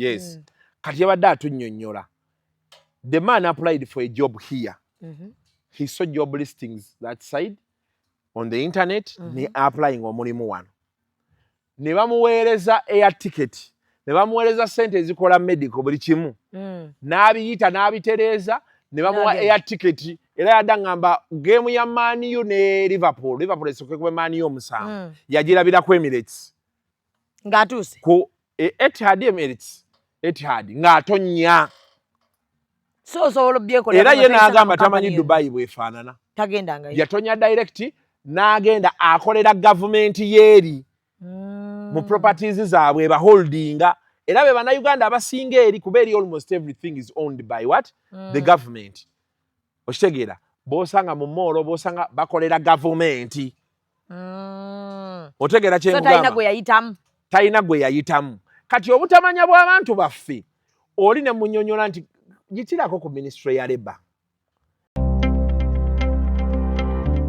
Kati yabadde atunnyonnyola, the man applied for a job here. He saw job listings that side on the internet, ne applying omulimu wano, ne bamuweereza air ticket, ne bamuweereza sente ezikola medical, buli kimu, n'abiyita n'abitereeza, ne bamuwa N'agenda. air ticket. Era yadda ngamba game ya Man U ne Liverpool, Liverpool esooke kuba Man U omusanvu, yagirabirako Emirates. Ng'atuuse. Ku Etihad, Emirates, Etihad, ng'atonnya. So osobola obyekolera. Era ye n'agamba tamanyi Dubai bwefaanana. Tagendangayo. Yatonya direct n'agenda akolera gavumenti yeeri mu properties zaabwe baholdinga, era be Bannayuganda abasinga eri, kuba eri almost everything is owned by what? The government. Okitegeera? B'osanga mu mall, b'osanga bakolera gavumenti. Otegeera So talina gwe yayitamu. Talina gwe yayitamu. Kati obutamanya bw'abantu baffe, oli ne munyonyola nti gitirako ku ministry ya labour.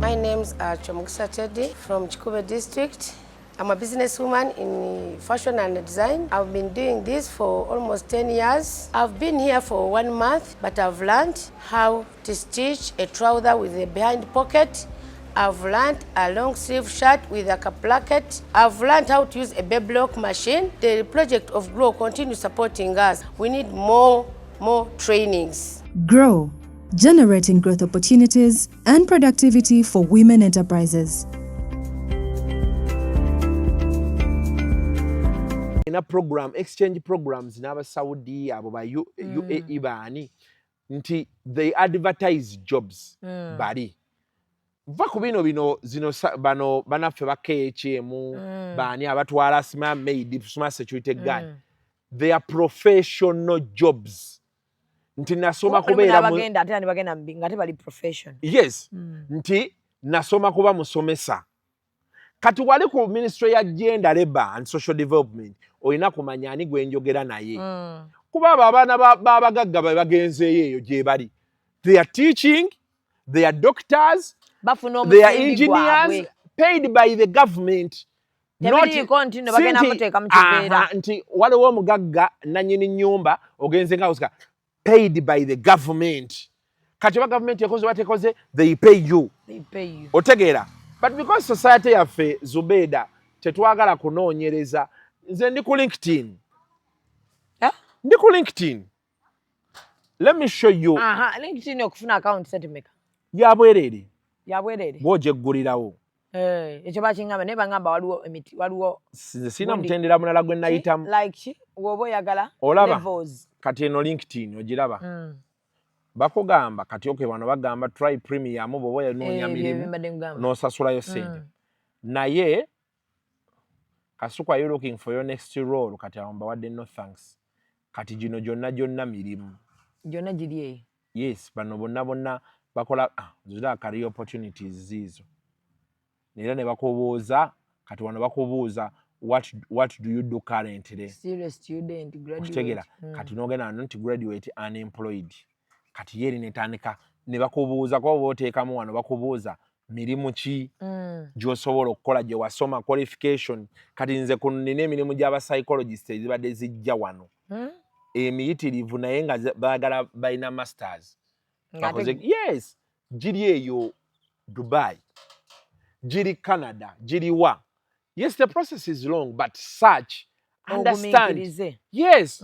My name's Chomukisa Teddy from Kikuube district. I'm a businesswoman in fashion and design. I've been doing this for almost 10 years. I've been here for 1 month, but I've learned how to stitch a trouser with a behind pocket. I've learned a long sleeve shirt with a placket. I've learned how to use a bed block machine. The project of GROW continues supporting us. We need more trainings. GROW, generating growth opportunities and productivity for women enterprises. Ina program, exchange programs n'aba Saudi, abo ba UAE baani, nti they advertise jobs bali. Va ku bino bino zino bano banaffe ba KHM, baani abatwala smart maid, smart security guard. They are professional jobs. Nti nasoma kubeera bagenda ate bagenda ngate bali profession. Yes. Nti nasoma kuba musomesa. Kati wali ku ministry ya Gender, Labor and Social Development olina kumanya ani gwe njogera naye. Kuba abo abaana b'abagagga be bagenzeeyo eyo gye bali. They are teaching, they are doctors, they are engineers paid by the government. Nti waliwo omugagga nannyini nnyumba ogenze nga osika paid by the government. Kati oba government ekoze oba tekoze, they pay you. They pay you. Otegeera. But because society yaffe Zubeda tetwagala kunoonyereza, nze ndi ku LinkedIn. Ndi ku LinkedIn. Let me show you. LinkedIn okufuna account sente meka? Ya bwereere. Ya bwereere. Bw'ojeggulirawo. Ekyo bakingamba naye bangamba waliwo emiti waliwo. Nze sirina mutendera mulala gwe nayitamu. Like bw'oba oyagala levels. Kati eno LinkedIn ogiraba. Bakugamba kati okay wano bagamba try premium bw'oba onoonya mirimu n'osasulayo ssente. Naye Kasuku, are you looking for your next role? Kati awo mbawadde no thanks. Kati gino gyonna gyonna mirimu. Gyonna giri eyo. Yes, bano bonna bonna bakola zira career opportunities ziizo. Era ne bakubuuza kati wano bakubuuza what do you do currently? Still a student, graduate. Okitegeera. Kati n'ogenda wano nti graduate unemployed. Kati ye eri netandika ne bakubuuza kuba oba oteekamu wano bakubuuza mirimu ki gy'osobola okukola gye wasoma qualification. Kati nze ku nina emirimu gy'aba psychologist ezibadde zijja wano emiyitirivu naye nga baagala balina masters. Yes, giri eyo Dubai, giri Canada, giri wa. Yes, the process is long, but search, understand. Yes,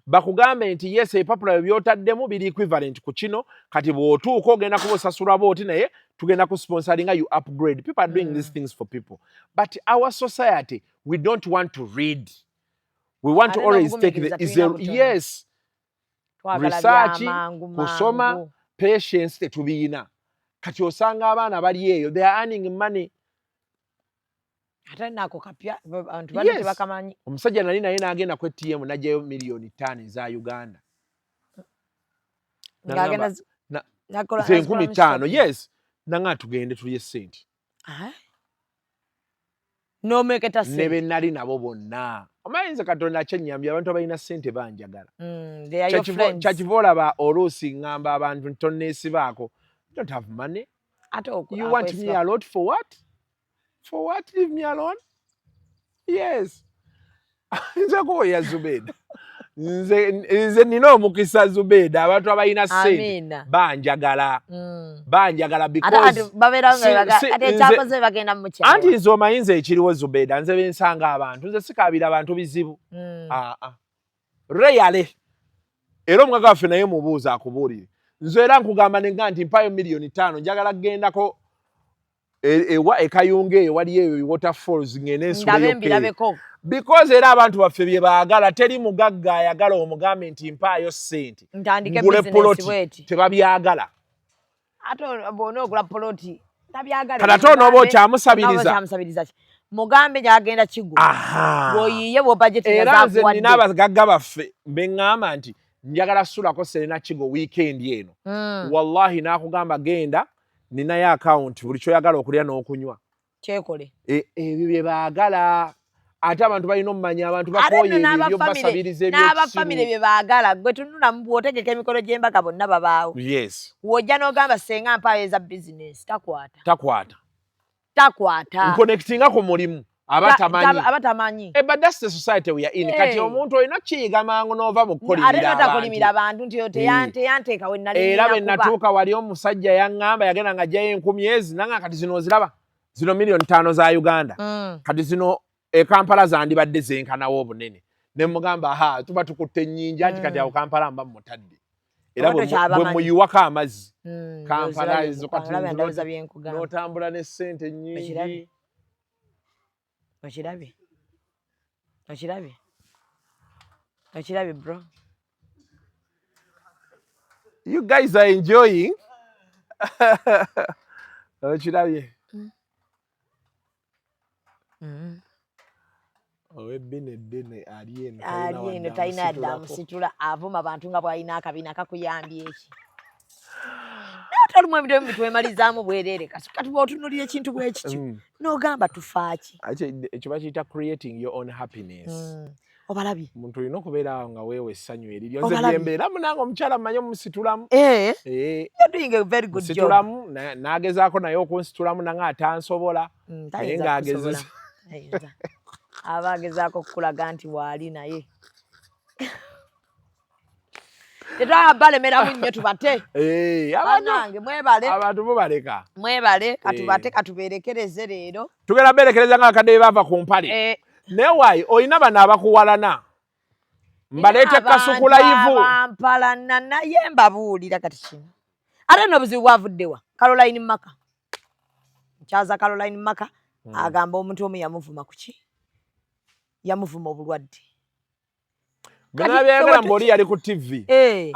bakugambe nti yes, ebipapula by'otaddemu biri equivalent ku kino, kati bw'otuuka ogenda kuba osasulwa bw'oti naye tugenda ku sponsoringa you upgrade. People are doing these things for people. But our society, we don't want to read. We want to always take the easy. Yes. Research, kusoma, patience tetubiina. Kati osanga abaana bali eyo, they are earning money. Ate nako kapya abantu bali tebakamanyi. Omusajja nali naye n'agenda ku ATM n'aggyayo 5 million eza Uganda. Nze 5,000, yes. Nanga tugende tulye ssente. N'omeketa ssente. Ne be nali nabo bonna. Omanyi nze Katonda kyennyambye abantu abalina ssente banjagala. Kyakiva olaba oluusi ŋŋamba abantu nti tonneesibaako. You don't have money. You want me a lot for what? For what? Leave me alone. Yes. Nze kuwoya Zubeda. Nze nina omukisa Zubeda abantu abalina ssente banjagala. Banjagala because anti nze omanyi nze ekiriwo Zubeda nze bensanga abantu nze sikaabira abantu bizibu. Reyale. Era omugagga waffe naye mubuuza akubuulire. Nze era nkugamba nenga nti mpayo 5 million njagala kugendako ewa ekayunga eyo waliyo eyo waterfalls ngende nsuleyo because era abantu baffe bye baagala teri mugagga ayagala omugambe nti mpaayo ssente ngule poloti tebabyagala. Ate bw'onoogula poloti tabyagala. Kati ate onooba okyamusabiriza. Mugambe gyagenda kigula bw'oyiye bw'obudget. Era nze nina abagagga baffe beŋŋamba nti njagala sulako Serena Kigo weekend eno. Wallahi n'akugamba genda ninayo account buli kyoyagala okulya n'okunywa. Kyekole. Ebyo bye baagala. Ate abantu balina omumanya, abantu bakooye ebyo basabiriza. N'abafamire bye baagala. Gwe tunulamu, bw'otegeka emikolo gy'embaga bonna babaawo. W'ojja n'ogamba senga mpaayo eza bizinesi, takwata. Takwata. Takwata. Nconnectinga ku mulimu aba tamanyi. Aba tamanyi. Eh, but that's the society we are in. Kati omuntu olina kiyiga mangu n'ova mu ate kukolimira notakolimira abantu. Abantu nti oyo teyanteeka we nali Era nnina bwe kuba. Natuuka wali omusajja yaŋŋamba, yagenda nga ajjayo 10,000 ezi nanga, kati zino oziraba, zino 5 million za Uganda. Kati zino e Kampala zandibadde zenkanawo obunene. Ne mugamba, ha, tuba tukutte nnyingi anti kati awo Kampala mba mutadde era Oba tokyabamanyi. Bwe muyiwako amazzi Kampala Ndowooza ezo kati olaba ndowooza byenkugamba. N'otambula ne ssente nnyingi. Okirabye? Okirabye? Okirabye? Okirabye, bro? You guys are enjoying. Okirabye? Ow'ebbina eddene ali eno. Ali eno talina yadde amusitula, avuma bantu nga bw'alina akabina kakuyambye eki. Naye ate olumu ebintu ebimu bitwemalizaamu bwereere. Kasi kati bw'otunuulira ekintu bwe kityo n'ogamba tufaaki? Ekyo bakiyita creating your own happiness. Obalabye? Omuntu olina okubeera awo nga weewa essanyu eriryo. Nze Obalabye? byembeeramu nange omukyala mmanyi omusitulamu. Eh, Eh, you're doing a very good job. Nsitulamu n'agezaako naye okunsitulamu nange atansobola. Naye Tayinza ng'agezesa. kusobola. Tayinza. Aba agezaako okukulaga nti waali, naye tetwaba balemeramu nnyo, tubate. Eh, abantu Bannange mwebale. Abantu mubaleka. Mwebale, katubate, katuberekereze leero. Tugenda berekereza nga bakadde be bava ku mpale. Eh, naye waayi olina bano abakuwalana, mbaleete abantu Kasuku Live. Abampalana, naye mbabuulira kati kino, ate nno obuzibu bwavuddewa? Caroline Maka, nkyaza Caroline Maka, agamba omuntu omu yamuvuma kuki? Yamuvuma obulwadde. Byonna byayagala mbu oli yali ku TV. Eh.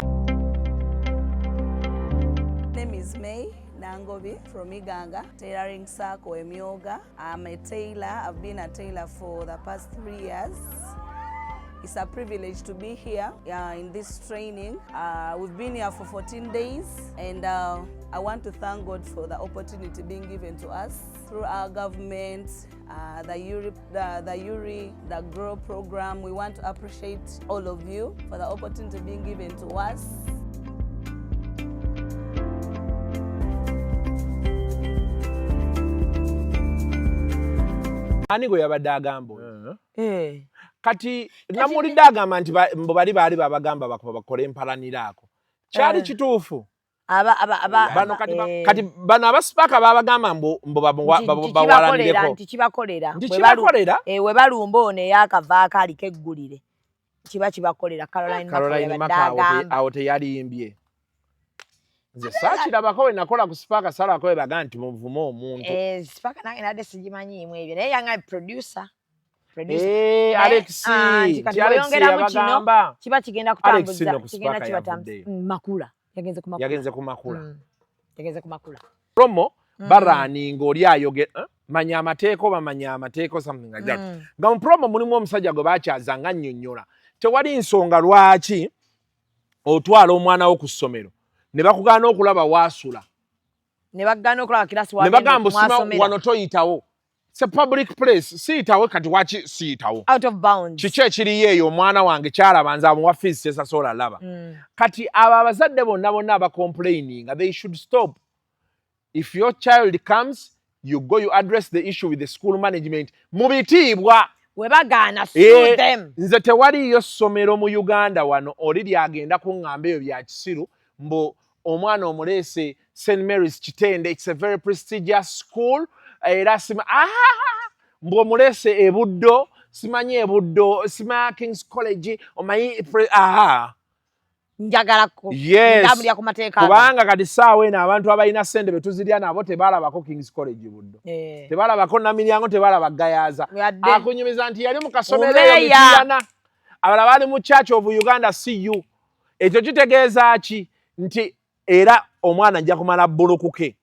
Name is May Nangobi from Iganga, Tailoring Circle, Emyoga. I'm a tailor. I've been a tailor for the past 3 years. It's a privilege to be here in this training. We've been here for 14 days, and I want to thank God for the opportunity being given to us through our government, the URI, the GROW program. We want to appreciate all of you for the opportunity being given to us. Ani gwe yabadde agamba oyo? Eh. Kati namuwulidde agamba nti mbu bali baali babagamba bakole empalaniraako. Kyali kituufu? Aba Bano kati eh. kati bano abasipaaka babagamba mbu Nti kibakolera. bawalanireko. Nti kibakolera. Nti Bwe kibakolera. Eh, we balumba ono eyakavaako aliko eggulire, kiba kibakolera. Caroline Maka Caroline yabadde Maka awo agamba. Awo teyalimbye. Nze saakirabako we nakola ku Sipaaka, salako we baga nti muvume omuntu. Eh, Sipaka nange nadde sigimanyiimu ebyo, naye yanga producer. Producer. Eh, Naye, Alex, ah, nti kati nti Alex bw'oyongeramu kino, yabagamba. kiba kigenda Alex kutambuza nno ku kigenda Spark kibatambuza. yavuddeyo. Makula yagenze ku Makula. Yagenze ku Makula. Yagenze ku Makula. Promo baraninga oli ayogera, eh, manya amateeka oba manya amateeka or something like that. Nga mu promo mulimu omusajja gwe bakyaza nga nnyonnyola tewali nsonga lwaki otwala omwana wo ku ssomero ne bakugaana okulaba waasula. Ne bagaana okulaba kirasi. Ne bagamba osima wano toyitawo. It's a public place, siyitawo. Kati waki siyitawo? Out of bounds. Kiki ekiriyo eyo omwana wange kyalaba nze amuwa fees kyesasobola laba? Kati abo abazadde bonna bonna abacomplaininga, they should stop. If your child comes, you go, you address the issue with the school management mu bitiibwa. We bagaana, Eh, sue them. Nze tewaliyo ssomero mu Uganda wano oli lyagenda kuŋŋamba eyo bya kisiru mbu omwana omuleese St Mary's Kitende, it's a very prestigious school, era sima ah, mbu omuleese ebuddo, simanyi ebuddo, sima Kings College, omanyi aha. Njagala Yes. ndambulira ku mateeka ago. Kubanga kati saawa eno abantu abalina ssente betuzirya nabo tebalabako Kings College Buddo, tebalabako Namiryango, tebalaba Gayaza. Yadde. Akunyumiza nti yali mu kasomero eyo Omeya. Mityana, abalala bali mu Church of Uganda, cu ekyo kitegeeza ki? Nti era omwana nja kumala bbulukuke.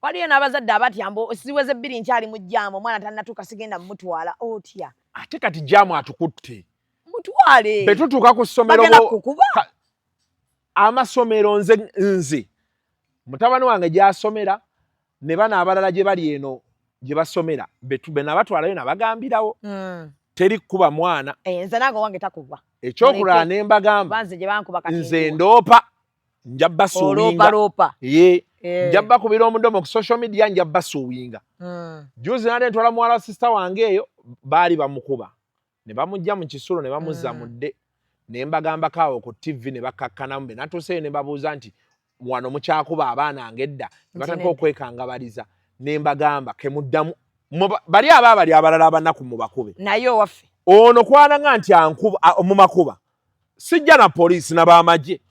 Waliyo n'abazadde abatya mbu siweze 2 nkyali mu jam, omwana tannatuuka, sigenda mumutwala. Otya? Ate kati jam atukutte. Mutwale. Betutuuka ku ssomero Bagenda kukuba. Amasomero, nze mutabani wange gy'asomera ne bano abalala gye bali eno. Gye basomera be nabatwalayo nabagambirawo teri kukuba mwana. Eh, nze nange owange takubwa. Ekyokulala ne mbagamba, nze gye bankuba kati nze ndoopa, nja basuwinga. Oloopa. Ye nja bakubira omudomo ku social media, nja basuwinga. Juzi nate ntwala muwala wa sister wange eyo, baali bamukuba ne bamugja mu kisulo ne bamuzza mu dde, ne mbagambako awo ku TV ne bakkakkanamu. Be natuuseeyo ne babuuza nti, "Wano mukyakuba abaana ng'edda?" Ne batandika nedda. okwekangabaliza, ne mbagamba, "Kemuddamu bali aba bali abalala abanaku mubakube." Naye owaffe. Ono kwananga nti ankuba mumakuba, sijja na poliisi nabamagye.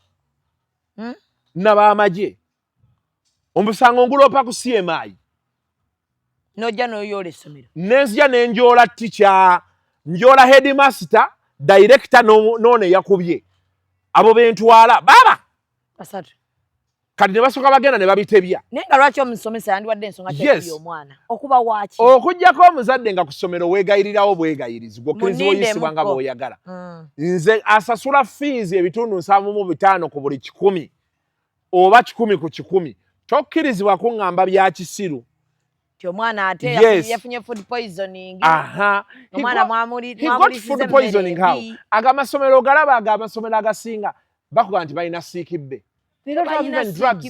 Nabamagye omusango nguloopa ku CMI. Nojja n'oyoola essomero. Nenzija nenjoola teacher, njoola headmaster, director, n'ono eyakubye, abo bentwala baba basatu. Kati ne basooka bagenda ne babitebya. Naye nga lwaki omusomesa yandiwadde ensonga kyekubya omwana? Okuba waaki? Okugjako omuzadde nga ku ssomero weegayirirawo bwegayirizi, gwokkirizibwa oyisibwa nga Munindemukko. bw'oyagala. Nze asasula fees ebitundu 75 ku buli 100 oba 100 ku 100, tokkirizibwa kuŋŋamba bya kisiru. Ti omwana ate yafunye food poisoning. Aha. Omwana He got food poisoning how? Aga amasomero ogalaba, aga amasomero agasinga bakuga nti balina sick bay. They don't have even drugs.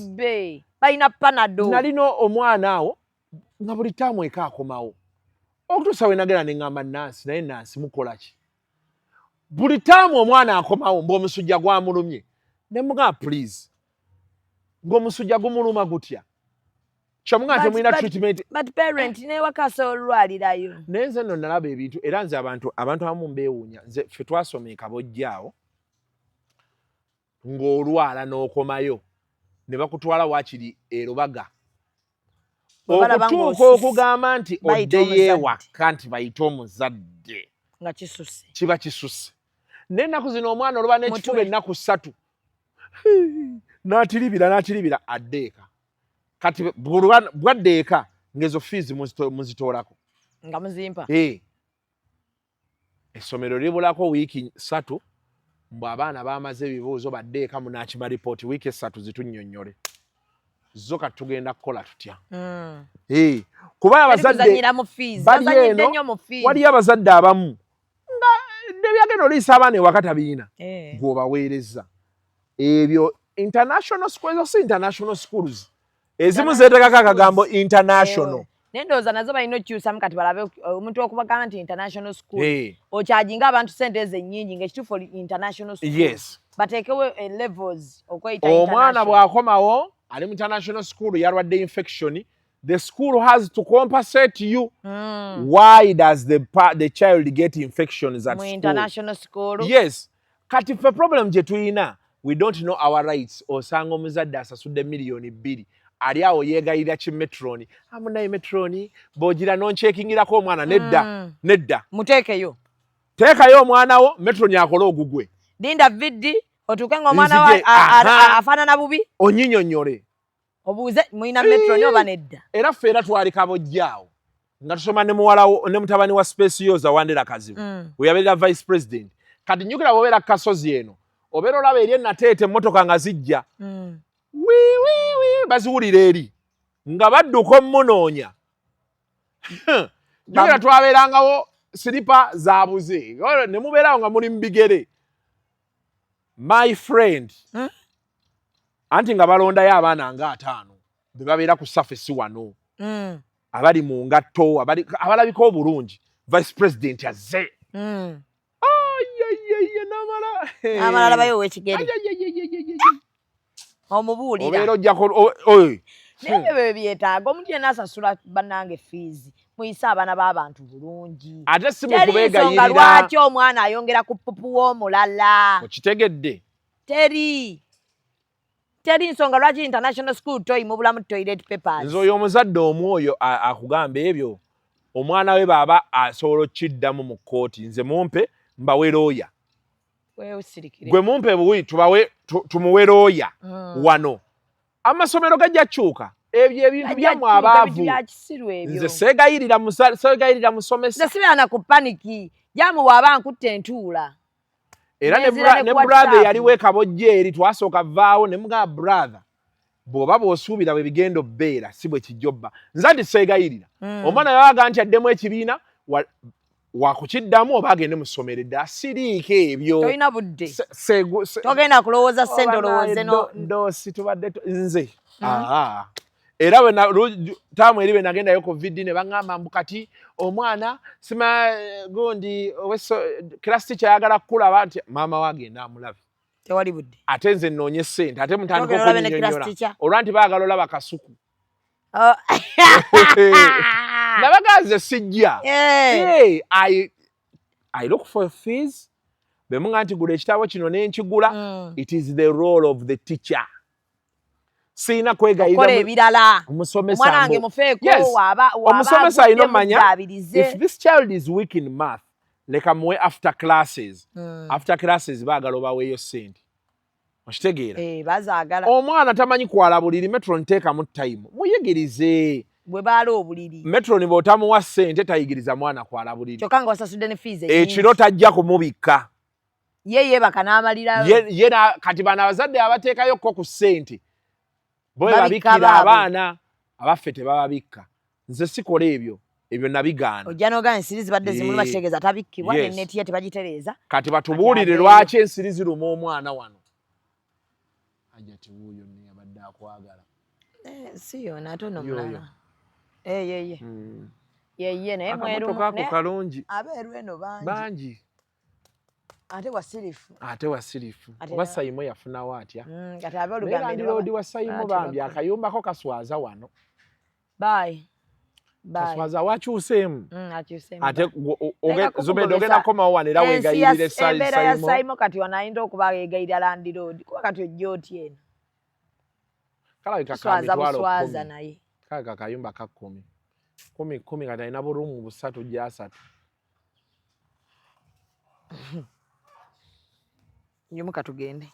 Balina Panado. Nalina omwana awo nga buli taamu eka akomawo, okutuusa we nagenda ne ŋŋamba nansi, "Naye nansi, mukola ki? Buli taamu omwana akomawo mbu omusujja gwamulumye." Ne mugamba, "Please, ng'omusujja gumuluma gutya?" Kyomugamba temulina treatment. But parent newaka asobola olwalirayo. Naye nze nno nalaba ebintu, era nze abantu abamu mbeewuunya. Nze ffe twasoma ekabojja awo, ng'olwala n'okomayo ne bakutwala waakiri erubaga Bwe balaba okutuuka ng'osusse, okugamba nti bayita oddeyo omuzadde. ewaka nti bayite omuzadde, nga kisusse. Kiba kisusse. Naye ennaku zino omwana oluba n'ekifuba Mutwe. ennaku 3 n'atiribira n'atiribira adde eka. Kati bwadde eka ng'ezo fees muzitoolako. Nga muzimpa. Eh. Essomero libulako wiiki 3, mbw abaana bamaze ebibuuzo badde eka, munaakima ripooti wiiki 3 zitunnyonnyole zo. Kati tugenda kukola tutya? Eh, kuba abazadde kuzanyira mu fees. bali Bazanyidde eno, nnyo mu fees. Waliyo abazadde abamu nga nebyagenda oliisa abaana ewaka tabiina, gweobaweereza ebyo international school. Ezo si international schools, ezimu zeetekako akagambo international. Eh, naye ndowooza nazo balina okukyusamu kati balabe omuntu okubagamba nti international school, okyajinga abantu sente ezo ennyingi ng'ekituufu oli international school. Bateekewo levels okweyita Omwana international. bw'akomawo ali mu international school yalwadde infection, the school has to compensate you. Why does the child get infections at Mu school? international school. Yes. Kati ffe problem gye tulina, we don't know our rights. Osanga omuzadde asasudde 2 miliyoni ali awo yeegayirira ki matron, amunaye matron bw'ogira nonkyekingirako omwana. Nedda. Nedda. Muteekeyo. Teekayo omwana wo, matron akole ogugwe. Linda VD otuuke ng'omwana wa Nzije, aha. afaanana bubi. Onyinyonnyole. Obuuze mulina matron oba nedda. Era ffe era twali kabojjaawo nga tusoma ne muwalawo ne mutabani wa Space Yoza Wandera Kazibu, we yabeerera vice president. Kati njukira bw'obeera ku kasozi eno, obeera olaba eri enateete emmotoka nga zijja, wiwiwi, baziwulira eri nga badduka omumunoonya. Njukira twabeerangawo siripa zabuze ne mubeerawo nga muli mu bigere, my friend. Anti nga balondayo abaana nga 50 be babeera ku surface wano, abali mu ngatto, abalabika obulungi. Vice president azze. Ayayaya, namala Amala labayo ow'ekigere. Ayayayayayaya. Omubuulira. Obeera ojjako oy. Naye ebyo bye byetaaga omuntu yenna asasula. Bannange, fees, muyise abaana b'abantu bulungi. Ate si Teri nsonga mukubeegayirira. lwaki omwana ayongera ku pupu w'omulala. Okitegedde? Teri nsonga lwaki international school toyi mubulamu toilet papers. Nze oyo omuzadde omwoyo akugamba ebyo, omwana we baaba asobola okukiddamu mu kkooti, nze mumpe mbawe looya. Weesirikire. Gwe mumpe buwi tubawe tumuwe looya. Wano amasomero gajja kyuka ebyo ebintu Gajja byammwe kyuka, abaavu. Bintu bya kisiru ebyo. Nze seegayirira musomesa. Nze sibeera na ku panic jamuwa aba nkutte entuula. Era Nenzira ne ne ku brother WhatsApp. yaliwo ekabojja eri, twasooka vaawo ne mugamba, "Brother, Bw'oba bw'osuubira bwe bigenda obbeera, si bwe kijja obba. Nze nti seegayirira. Omwana yabaga nti addemu ekibiina, wakukiddamu oba agende mu ssomero eddala, siriiko ebyo. Tolina budde. Togenda kulowooza ssente, olowooze no. Ndoosi tubadde nze. Era taamu eri bwe nagendayo ku VD ne baŋŋamba mbu kati omwana sima gundi class teacher ayagala kukulaba, nti maama we agenda amulabe. Tewali budde. Ate nze nnoonye ssente, ate mutandika okunyinyonnyola olwa nti baagala olaba Kasuku. Oh. Nabaga nze sijja. I look for fees. Bemuga nti gula ekitabo kino nenkigula. It is the role of the teacher. Siina kwegayirira ebirala. Omusomesa omusomesa alina omanya if this child is weak in math, leka muwe after classes. After classes baagala obaweeyo ssente, okitegeera? Eh, omwana tamanyi kwala buliri, matron teekamu time muyigirize. Bwe baala obuliri. Matron bw'otamuwa ssente tayigiriza mwana kwala buliri. Kyokka nga wasasudde ne fees. Ekiro tajja kumubikka. Ye yeebaka n'amalirayo. Ye kati bano abazadde abateekayo ko ku ssente bo babikkira abaana, abaffe tebababikka. Nze sikola ebyo, ebyo nabigaana. Ojja n'ogamba ensiri zibadde zimuluma, kitegeeza tabikkibwa. Nenetiya tebagitereeza. Kati batubuulire lwaki ensiri ziruma omwana wano. Ajja tiwuuyo nne abadde akwagala. Eh, si yona, ate ono mulala. Eh, yeye yeye, naye mweru ako kalungi. Abeeru eno bangi. Bangi. Ate wasirifu. Ate wasirifu. Oba Sayimo yafunawo atya? Kati abe olugambo. Landlord wa Sayimo bambi akayumbako kaswaza wano. Bye. Kaswaza wakyuseemu. Ate Zubeda ogenda kukomawo wano era weegayirire. Embeera ya Sayimo kati wano ayinza okuba yeegayirira landlord, kuba kati ojja otya eno? Kalabika ka mitwalo naye. Kalabika kayumba ka 10 10 10, kati alina burumu 3 gyasatu. Nyimuka tugende.